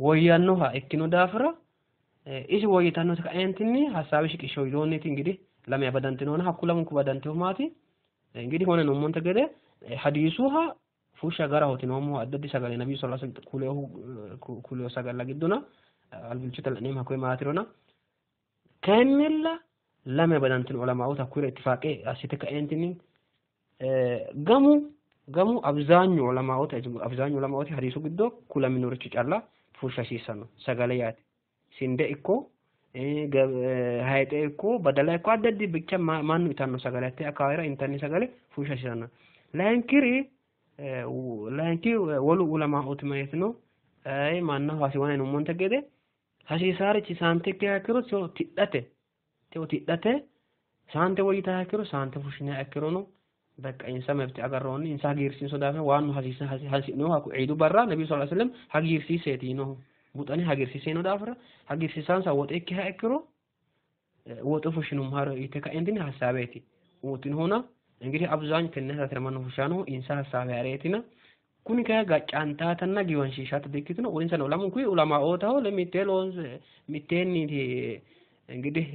woyyannoha ikkino daafira isi woyyitannota ka'eentinni hasaabi shiqishsho widoonniiti እንግዲህ lamewa badantinohuna hakku lamunku badantinohu maati እንግዲህ ሆነ noommonte gede hadiisuha fushsha garahooti noommohu addi addi sagale nabiyyu sallallahu alaihi wasallam kuleehu kuleeho sagalla giddona albilchote la'neemmo hakkoye maatirona kayinnilla lame badantino ulamaoota hakkuyira ittifaaqe assite ka'eentinni gamu gamu አብዛኙ ዑለማዎች አብዛኙ ዑለማዎች ሐዲሱ ግዶ ኩለሚኖርች ጫላ fushsha hasiissanno sagale yaate sinde ikko hayxe ikko badala ikko addi addi ብቻ mannu itanno sagale hatte akawaawera intanni sagale fushsha hasiissanno layinkiri layinki wolu ulamaooti mayitino ayi mannaho hasiwana yinummonte gede hasiisaarichi saante ikkiha ikkiro seo tidhate teo tidhate saante woyyitaha ikkiro saante fushshiniha ikkirono በቃ insa mebte agarroonni insa hagiirsiinso daafira waannu hasi'nohu hakku ciidu barra ነቢዩ ሰለላሁ ዐለይሂ ወሰለም hagiirsiiseeti yinohu buxani hagiirsiiseeno daafira hagiirsiisansa woxe ikkiha ikkiro woxe fushshinummoharo yite ka'entinni hasaabeeti uyitinihuna እንግዲህ አብዛኛው tenne saatera mannu fushshannohu insa hasaabe hareetina kuni kayi gaccantaatanna giwanshiishata dikkitino insano lamunku ulamaootaho mittee loonse mitteenniiti እንግዲህ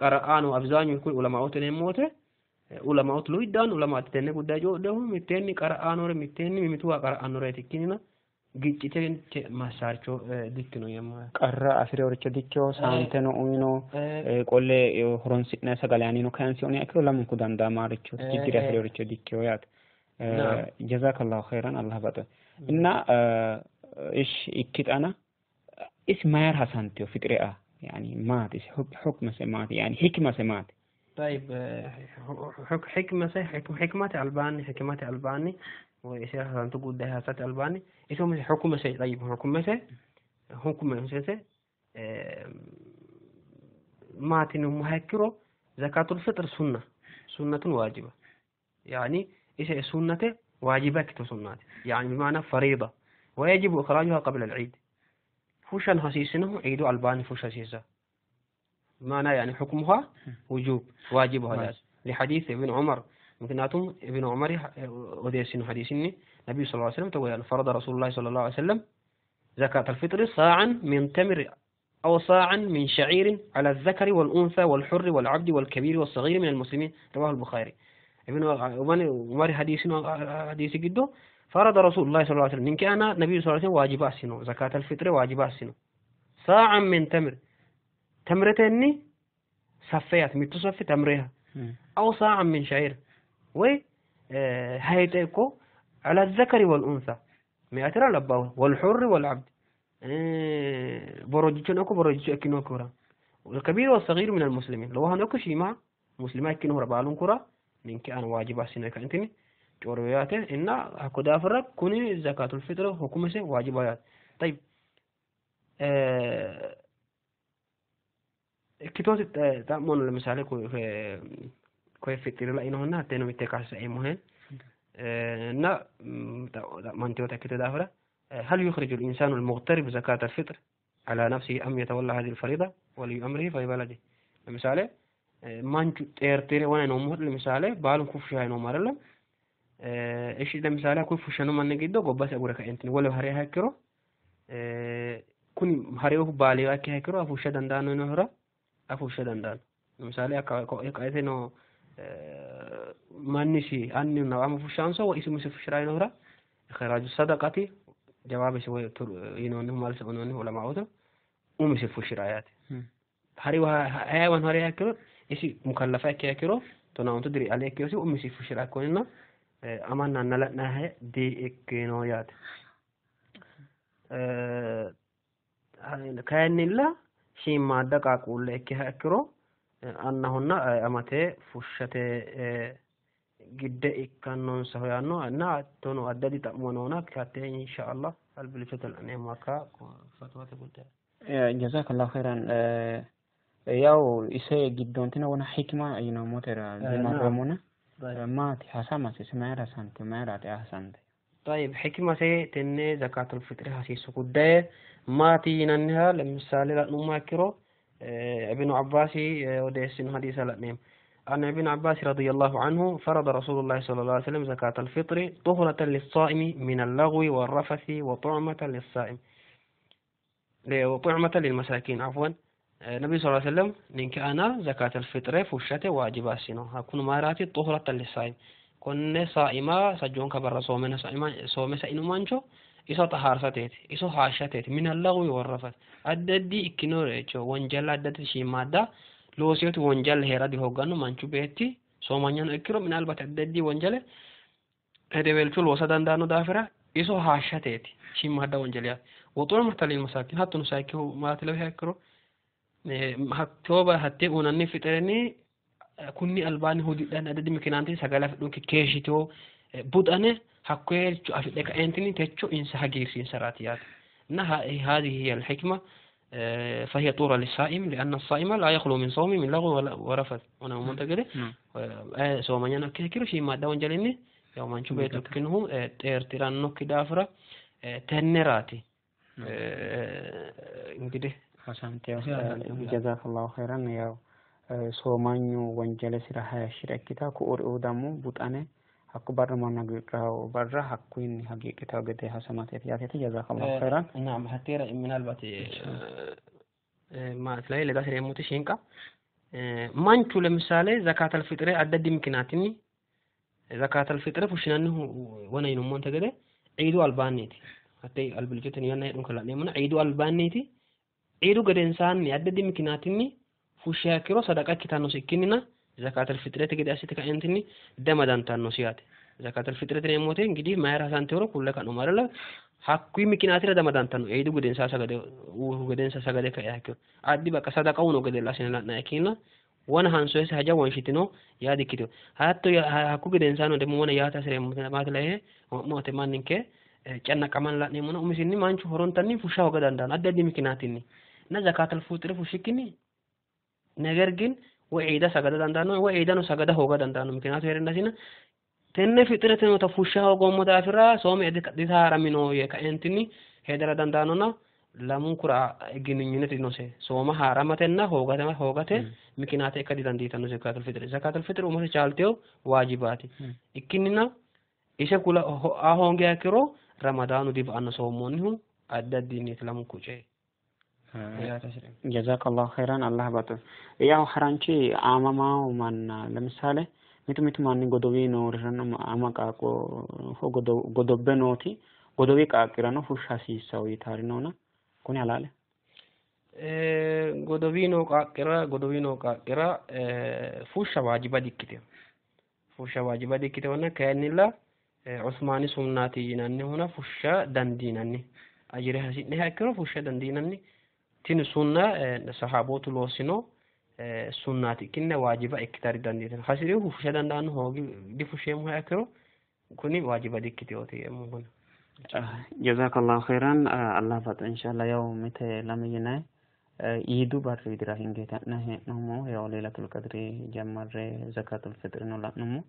qara'aano አብዛኛው kuri ulamaoota yineemmo wote ulamaoota luiddaano ulamaati tenne ጉዳይ coyidhannohu mitteenni qara'aanore mitteenni mimmituwa qara'annoreeti ikkinnina giccite massarcho dikkino yeemmo Qarra afirinoricho dikkino saanteno uyino qolle horonsi'nanni sagale aanino kayinsoonniha ikkiro lamunku dandaamarichooti ችግር afirinoricho dikkino yaate። ጀዛከላሁ ኸይረን አላህ baxo እና እሺ ikkixana isi mayra hasanteyo fixirea yani maati isi hukmase maati yani hikmase maati? طيب حكمة حكمة ألباني حكمة ألباني وإيش تقول ده هسات ألباني إيش هم حكومة شيء طيب حكومة شيء حكومة شيء ما تنو مهكرو زكاة الفطر سنة سنة واجبة يعني إيش سنة واجبة كتو يعني بمعنى فريضة ويجب إخراجها قبل العيد فوشان هسيسنه عيد ألباني فوش هسيسه بمعنى يعني حكمها وجوب واجبها لازم لحديث ابن عمر ممكناتهم ابن عمر وديسن حديثني النبي صلى الله عليه وسلم تقول فرض رسول الله صلى الله عليه وسلم زكاة الفطر صاعا من تمر أو صاعا من شعير على الذكر والأنثى والحر والعبد والكبير والصغير من المسلمين رواه البخاري. ابن عمر حديث حديث جده فرض رسول الله صلى الله عليه وسلم إن كان النبي صلى الله عليه وسلم واجب سنه زكاة الفطر واجب سنه صاعا من تمر تمرتني صفيات متصف تمرها أو صاعا من شعير و هيتكو على الذكر والأنثى مئة لباه والحر والعبد بروجيتشو بروجيتشو أكنو كورا والكبير والصغير من المسلمين لو هنوك شيما مسلمات كنو ربالون كورا من كان واجب سنة كأنتني جورياته إن هكذا فرق كوني زكاة الفطر حكومة واجبات. طيب كتوت تأمون لمثال كوي فطر لا إنه هنا تنو متكاس أي مهن نا منتوتا كتدافرة. هل يخرج الإنسان المغترب زكاة الفطر على نفسه أم يتولى هذه الفريضة ولي أمره في بلده؟ لمثال manchu xeertire wona noommohu ለምሳሌ baalun fushshayi noommo አይደለም እሺ ለምሳሌ ኩ fushshano manni giddo gobbasi agure kaentinni woleho hariha ikkiro kuni harihu baaliha ikkiha ikkiro afushsha dandaanno yinohura afushsha dandaanno. ለምሳሌ qaete no mannisi annunna ama fushshanso woy isi umisi fushshira yinohura ikhraju sadaqati jawaabesi woy yinoonnihu malse uyinoonnihu ulama'ootu umisi fushshira yaate. Harihu hayawan hariha ikkiro isi mukallafa ikkiha ikkiro tonaa ontu diri ale ikkirosi umisi fushshira ikkonina amanna anna la'nahe di''ikkino yaate. Kayinnilla shiimmaadda qaaqquulle ikkiha ikkiro annahonna amate fushshate gidde ikkannonsaho yaanno እና hattono addi addi xa'muwa noona hattee inshaallah albillichote la'neemmo hakka fatwate ጉዳይ ጀዛከላሁ ኸይራን ያው ise giddoontino wona hikma yinoommotera dimarrommona maati hasamase ise mayra hasante mayraati hasante? طيب حكمة tenne zakatul fixri hasiisu ጉዳይ maati yinanniha ለምሳሌ la'nummoha ikkiro ابن عباس odeessino hadiisa la'neemmo. عن ابن عباس رضي الله عنه فرض رسول الله صلى الله عليه وسلم زكاة الفطر طهرة للصائم من اللغو والرفث وطعمة للصائم وطعمة للمساكين عفوا. النبي صلى الله عليه وسلم نينك أنا زكاة الفطر فشته واجب سينو هكون ماراتي طهرة للصائم كن صائمة سجون كبر صومنا صائمة صوم سائنو مانشو iso tahaarsateeti iso haashshateeti min allagwi warrafat addi addi ikkinorecho wonjalla addi addi shiimmaadda loosiyoti wonjalle heera dihooganno manchu beetti soomanyano ikkiro minalbat addi addi wonjale hedeweelcho loosa dandaanno daafira iso haashshateeti shiimmaadda wonjale yaate. Woxu'mata lilmasaakin hattono sayikkihu maati lawiha ikkiro hattooba hattee uunanni fixireni kunni albaanni hudidhanni addi addi mikinaanti sagale afidhunki keeshshitewo buxane hakkoyericho afidhe ka'eentinni techo insa hagiirsiinsaraati yaate. እና هذه هي الحكمة فهي طورة للصائم لأن الصائم لا يخلو من صومه من لغو ورفث ونعم منتقله soomanyano ikkiha ikkiro shiimmaadda wonjalinni yaw manchu beetto ikkinohu xeertirannokki daafira tenneraati እንግዲህ Hasanteyo jazakallahu khairan ያው ሶማኙ ወንጀለሲራ hayashshira ikkita ku'uri ደግሞ buxane hakku barra manna hagiidhawo barra hakkuinni hagiidhitawo gede hasamateeti yaateeti jazakallahu khairan ናም ሀቴራ ምናልባት ማለት ላይ ledasire shinqa manchu ለምሳሌ ዘካተል ፍጥሬ አደዲ ምክንያትኒ ዘካተል ፍጥሬ fushshinannihu wona yinummonte gede ciidu albaanniiti hatte albilchoten yanna heedhun kala'neemmona ciidu albaanniiti ciidu gedensaanni addi miknaatinni fushshiha ikkiro sadaqa ikkitannosi ikkinnina zakaተል ፍጥረት gede assite ka'entinni damadantannosi yaate zakaተል ፍጥረት yineemmo wote እንግዲህ mayra hasanteworo kulle ka'nummo አይደለ hakkuyi mikinaatira damadantanno ciidu gedensa sagade gedensa sagade ka'iha ikkiro addi baqa sadaqawu no gedella assine la'nayi ikkinnina wona hansoyese haja wonshitino yaa dikkitino hatto hakku gedensaano ደግሞ wona yaate hasireemmo maati lae wo'ma manninke cannaqaman la'neemmona umisinni manchu horontanni fushsha hooga dandaanno addi addi mikinaatinni እና ዘካተል ፉጥር fushshikkinni ነገር ግን ወይ ciida sagada dandaanno ወይ ciidano sagada hooga dandaanno mikinaatu heerennasina tenne fixirete noota fushsha hoogoommo daafira soome ditaaramino yee kaentinni hedara dandaannona lamunkura ግንኙነት dinose sooma haaramatenna hoogate hoogate mikinaate ikka didandiitanno zakatul fitri zakatul fitri umose chaalteyo waajibaati ikkinnina ise kula a hoongiha ikkiro ramadaanu diba'anno soommoonnihu addi addinniiti lamunku coyi ጀዛከላሁ ኸይራን አላህ ባጡ ያው ሀራንቺ አማማው ማና ለምሳሌ mitu mitu manni godowi nooriranno ama qaaqqo godobbe nooti godowi qaaqqirano fushsha hasiissawo yitaari noona kuni halaale godowi noo qaaqqira godowi noo qaaqqira fushsha waajiba dikkitino fushsha waajiba dikkitinona kayinnilla Usmaani sunnaati yinannihuna fushsha dandiinanni ajire hasi'niha ikkiro fushsha dandiinanni tini sunna sahaabootu loossino sunnaati ikkinna waajiba ikkitari dandiitanno hasirihu fushsha dandaanno hoogi difushsheemmoha ikkiro kuni waajiba dikkiteyooti yeemmo kun jazakallahu khairan አላህ ባጡ ኢንሻአላህ ያው mite lame yinayi iidu barri widira hinge ka'ne hee'noommo ያው ሌላቱል ቀድሪ ጀመሬ ዘካቱል ፍጥር ነው la'nummo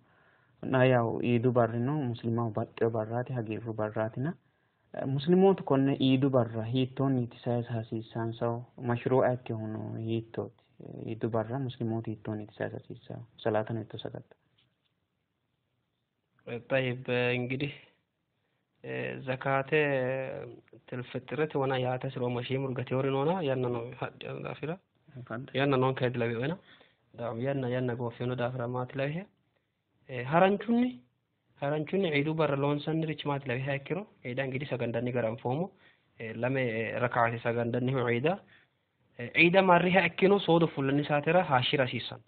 እና ያው iidu barrino muslimaho baxxeyo barraati hagiirru barraatina muslimootu konne iidu barra hiittoonniiti sayisa hasiissansawo mashruu'a ikkehuno hiittooti iidu barra muslimootu hiittoonniiti sayisa hasiissawo salaatano hiitto sagadda ጠይብ እንግዲህ ዘካቴ ትልፍጥረት wona yaate sirooma shiimur gateyorinona yanna no hadhi daafira yanna noonke dilawi'ena yanna yanna gooffino daafira maati lawihe haranchunni haranchunni ciidu barra loonsannirichi maati lawiha ikkiro ciida እንግዲህ sagandanni gara anfoommo lame rakaate sagandannihu ciida ciida marriha ikkino soodo fullanni saatera haashshira hasiissanno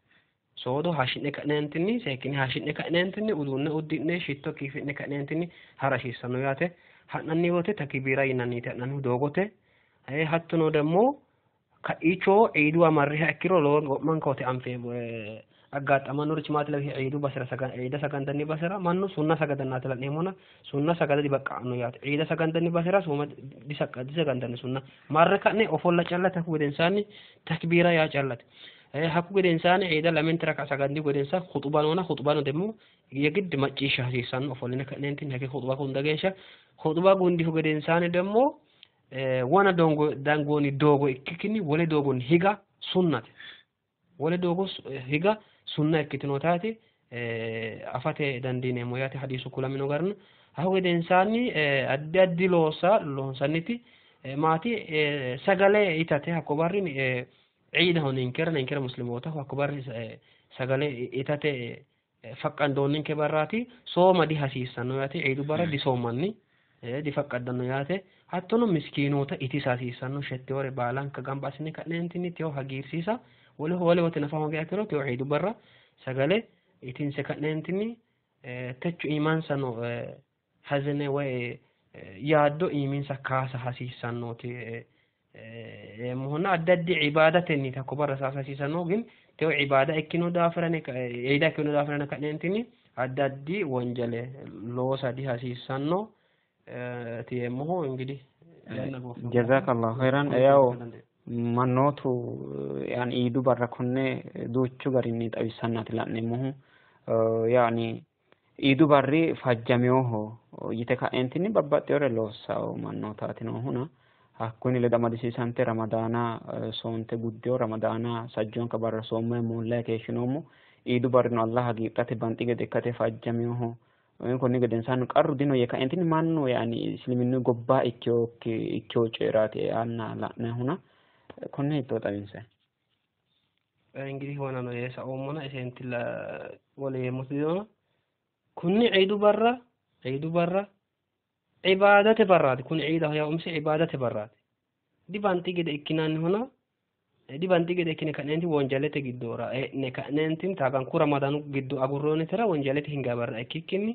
soodo haashshi'ne ka'neentinni seekkine haashshi'ne ka'neentinni uduunne uddi'ne shitto kiifi'ne ka'neentinni hara hasiissanno yaate ha'nanni wote takbiira yinanniiti ha'nannihu doogote hattono ደግሞ ka'icho ciiduwa marriha ikkiro lowo wo'manka wote anfeemmo aggaxamannorichi maati lawihe ciidu basera ciida sagandanni basera mannu sunna sagadannaati la'neemmona sunna sagada dibaqqa'anno yaate ciida sagandanni basera sooma disagandanni sunna marre ka'ne ofolla callate hakku gedensaanni takbiira yaa callate hakku gedensaanni ciida lamente raka'a sagandihu gedensa khuxuba noona khuxubano ደግሞ የግድ macciishsha hasiissanno ofolline ka'neentinni hake khuxuba gunda geeshsha khuxuba gundihu gedensaanni ደግሞ wona dongo dangooni doogo ikkikkinni wole doogonni higa sunnate wole doogo higa sunna ikkitinotaati afate dandiineemmo yaate hadiisu kulamino garino hakku gedensaanni addi addi loossa loonsanniti maati sagale itate hakko barri ciidaho ninkera ninkera muslimootaho hakko barri sagale itate faqqandoonninke barraati sooma dihasiissanno yaate ciidu barra disoommanni difaqqaddanno yaate hattono miskiinoota itisa hasiissanno shettewore baalanka gamba assine ka'neentinni teyo hagiirsiisa wole wole wote nafa hoogiha ikkiro teyo ciidu barra sagale itinse ka'neentinni techo iimansano hazene woy yaaddo iiminsa kaasa hasiissannooti yeemmohuna addi addi cibaadatenniiti hakko barra saasa hasiisanno ግን teyo cibaada ikkino daafirane ciida ikkino daafirane ka'neentinni addi addi wonjale loosa dihasiissanno yeemmohu እንግዲህ jazakallahu khairan ያው mannootu yani iidu barra konne duuchu garinni xawissannaati la'neemmohu yani iidu barri fajjameyoho yite ka'entinni babbaxxewore loossawo mannootaati noohuna Hakkunni ledo amadisiisante Ramadaana soonte guddeyo Ramadaana sajjoonka barra soommoe muullae keeshshinoommo. Iidu barrino Allah hagiidhate banxi gede ikkate fajjaminoho. Konni gedensaanni qarru dino yee kaentinni mannu yaani isliminnu gobba ikkeyo coyiraati anna la'nayihuna konne hiittoo xawinsayi? እንግዲህ ሆነ ነው የሰውሙና እሴንትላ ወለ የሙስሊሙና ኩኒ ዒዱ በራ ዒዱ በራ ዒባደተ በራት ኩን ዒዳ ያ ኡምሲ ዒባደተ በራት ዲባንቲ gede ikkinanni hona dibanti gede ikkine ka'neenti wonjalete giddora e'ne ka'neentin taaganku ramadanu giddo agurroonnitera wonjalete hinga barra ikkikkinni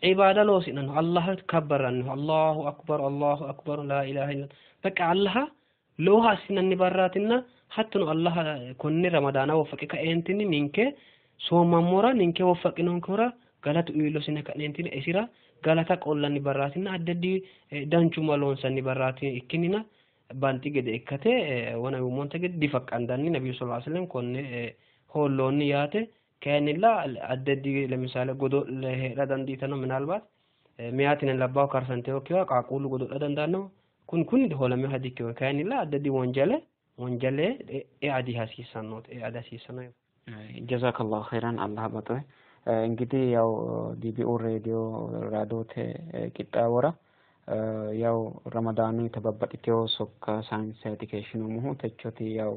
cibaada loosi'nanno allaha kabbaranniho allahu akbar allahu akbar laa ilaha illa በቃ allaha lowoha assinanni barraatinna hattono allaha konne ramadaana woffaqe ka'eentinni ninke soomammora ninke woffaqinonkehura galatu iillosine ka'neentinni isira galata qollanni barraatinna addi addi danchumma loonsanni barraati ikkinnina banxi gede ikkate wona yuummonte gede difaqqandanni nabiyyu sallallahu alaihi wasallam konne hoolloonni yaate kayinnilla addi addi ለምሳሌ godo'le heedha dandiitanno ምናልባት meyaatina labbaahu karsantewokkiwa qaaqquullu godo'la dandaanno kun kun hoolameha dikkino kayinnilla addi addi wonjale wonjale ea dihasiissannote ea dihasiissanno. Jazakallahu khairan Allah baxoe. እንግዲህ ያው ዲቢኦ ሬዲዮ ራዶte qixxaawora ያው ramadaanu babbaxxiteyo sokka saayinsayti keeshshinoommohu techoti ያው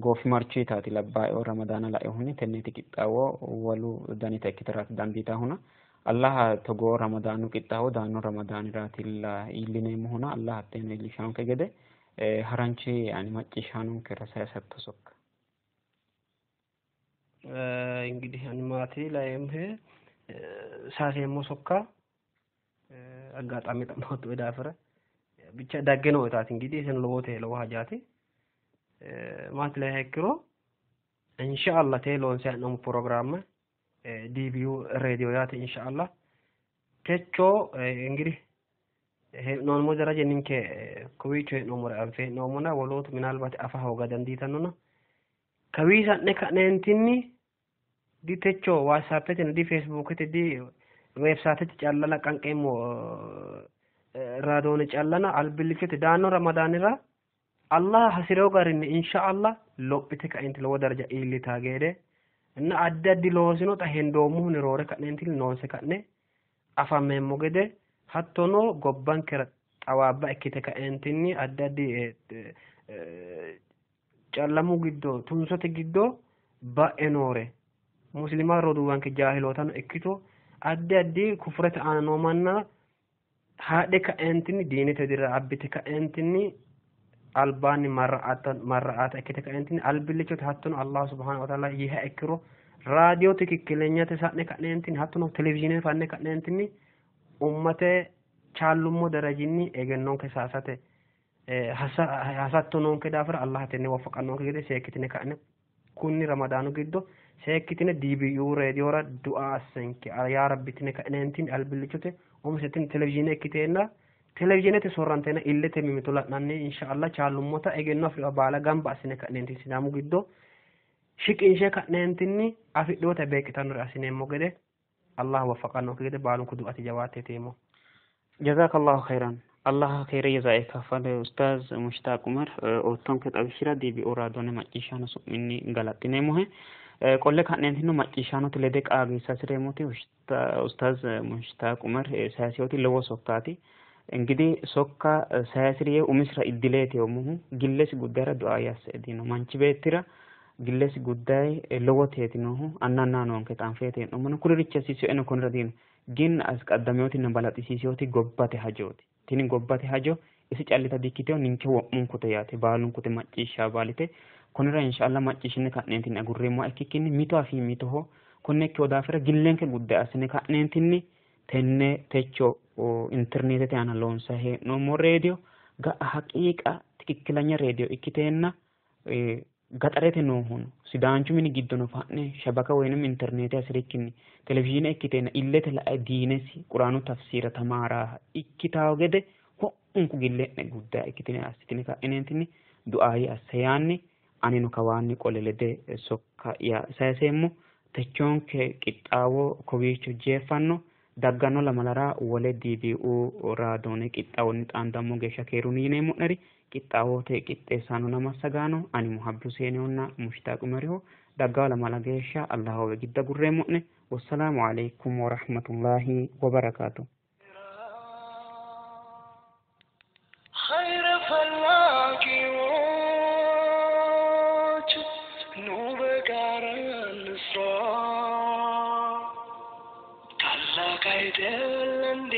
goofimarchuyitaati labbaa'eo ramadaana laeehunni tenneeti qixxaawo wolu danita ikkitaraati dandiitahuna allaha togoo ramadaanu qixxaawo daanno ramadaaniraatilla iillineemmohuna allah hatteeno iillishaanke gede haranchi yani macciishshaanonkera sayisatto sokka. እንግዲህ animaati laeemhe saaseemmo sokka አጋጣሚ xammaatu daafira ብቻ dagge nootaati እንግዲህ isin lowote lowo hajaati maati layiha ikkiro inshaallah tee loonse hee'noommo programme DBU radio yaate inshaallah techo እንግዲህ hee'noommo daraja ninke kowiicho hee'noommore anfe hee'noommona wolootu minalbaati afa hooga dandiitannona kawiisa'ne ka'neentinni di techo WhatsAppete di Facebookete di websaayitete calla laqqanqeemmo raadoone callana albillichote daanno ramadaanira Allah hasirewo garinni inshaallah lophite ka'enti lowo daraja iillitaa gede እና addi addi loosino xa hendoommohunni roore ka'neentinni loonse ka'ne afammeemmo gede hattono gobbankera xawaabba ikkite ka'eentinni addi addi callamu giddo tunsote giddo ba'e noore muslima roduuwanke jaahilootano ikkito addi addi kufurete aana noo manna haadhe ka'eentinni diinete dira abbite ka'eentinni albaanni marra'aata ikkite ka'eentinni albillichote hattono allah subhanahu wa ta'ala yiha ikkiro raadiyo tikikilenyate sa'ne ka'neentinni hattono televizhiine fanne ka'neentinni ummate chaallummo darajinni egennonke saasate hasatto noonke daafira allah tenne woffaqannonke gede seekkitine ka'ne kunni ramadaanu giddo seekkitine DBU radiora du'a assenke yaa rabbitine ka'neentinni albillichote umisetin televizhiine ikkiteenna televizhiinete soorranteena illete mimito la'nanni inshaallah chaallummota egenno afidhiwa baala gamba assine ka'neentinni sidaamu giddo shiqinshe ka'neentinni afidhiwota beeqqitannore assineemmo gede allah woffaqannonke gede baalunku du'ate jawaateteemmo. Jazakallahu khairan allah khayre jazaa'e kaffale ustaaz Mushtaq Umar oottonke xawishshira DBO raadoone macciishshaano su'minni galaxxineemmohe. Qolle ka'neentino macciishshaanote lede qaagiissa hasireemmoti ustaaz Mushtaq Umar sayisewoti lowo sokkaati. እንግዲህ sokka sayisiriye umisira iddileeti yoommohu gillesi guddayira du'a yasse edino manchi beettira gillesi gudday lowoteeti noohu annanna noonke xanfeete hee'noommono kuririchi hasiiseyoeno konnira diino gin asqaddameyotinna balaxisiiseyoti gobbate hajooti tini gobbate hajo isi callita dikkiteyo ninke wo'munkute yaate baalunkute macciishsha baalite konnira inshaallah macciishshine ka'neentinni agurreemmoha ikkikkinni mito afii mitoho konne ikkeyo daafira gillenke gudday assine ka'neentinni tenne techo interneetete aana loonsayi hee'noommo reediyo ga'a haqiiqa tikikkilanya reediyo ikkiteenna gaxarete noohuno sidaanchu mini giddono fa'ne shabaka woyinum interneete hasirikkinni televizhiine ikkiteenna illete la'e diinesi quraanu tafsiira tamaaraaha ikkitawo gede wo'munku gille'ne guddaa ikkitine assitine ka'ineentinni du'aayi asse yaanni anino kawaanni qole lede sokka'ya sayiseemmo techoonke qixxaawo kowiicho jeeffanno. Dagganno lamalara wole DBU raadoone qixxaawonni xaandammo geeshsha keerunni yineemmo'neri qixxaawote qixxeessaanonna massagaano ani Muhabbi Huseenihonna Mushtaaq Umariho. Daggaa lamala geeshsha Allahowe gidda gurreemmo'ne. Wassalaamu alaikum warahmatullahi wabarakaatu. ኸይር ፈላጊዎች ኑ በጋራ እንስራ። ታላቅ አይደል እንዴ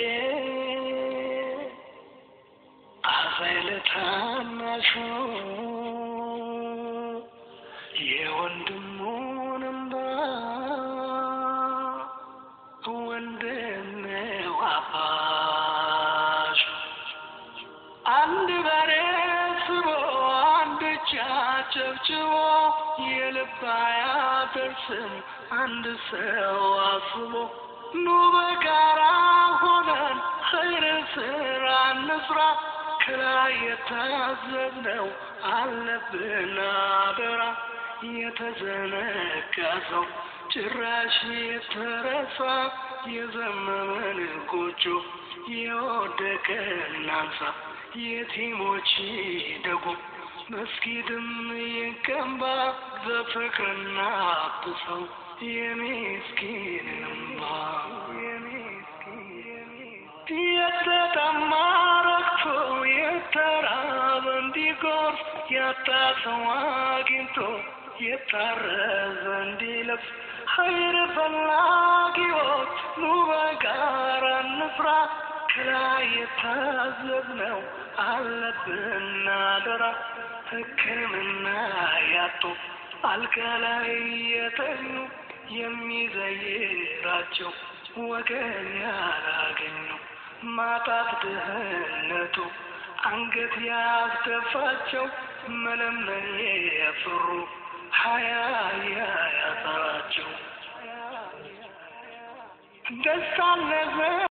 አዛኝ ለታናሹ የወንድሙን እንባ ወንድሜው አባሽ አንድ በሬ ስቦ አንድ እጅ አጨብጭቦ የልብ አያደርስም አንድ ሰው አስቦ። ኑ በጋራ ሆነን ኸይር ስራ እንስራ። ከላይ የታዘዝነው አለብን አደራ። የተዘነጋ ሰው ጭራሽ የተረሳ የዘመመን ጎጆ የወደቀ እናንሳ። የቲሞች ደጉ መስጊድም ይገንባ በፍቅርና አብሰው የሚስኪንን እምባ። የተጠማ ረክቶ የተራበ እንዲጎርስ ያጣ ሰው አግኝቶ የታረዘ እንዲለብስ ኸይር ፈላጊዎች ኑ በጋራ እንስራ። ከላይ የታዘዝነው አለብን አደራ። ሕክምና ያጡ አልጋ ላይ የተኙ የሚዘይራቸው ወገን ያላገኙ ማጣት ድህነቱ አንገት ያስደፋቸው መለመን የፈሩ ሀያ ያያጠራቸው ደስታ ለዘ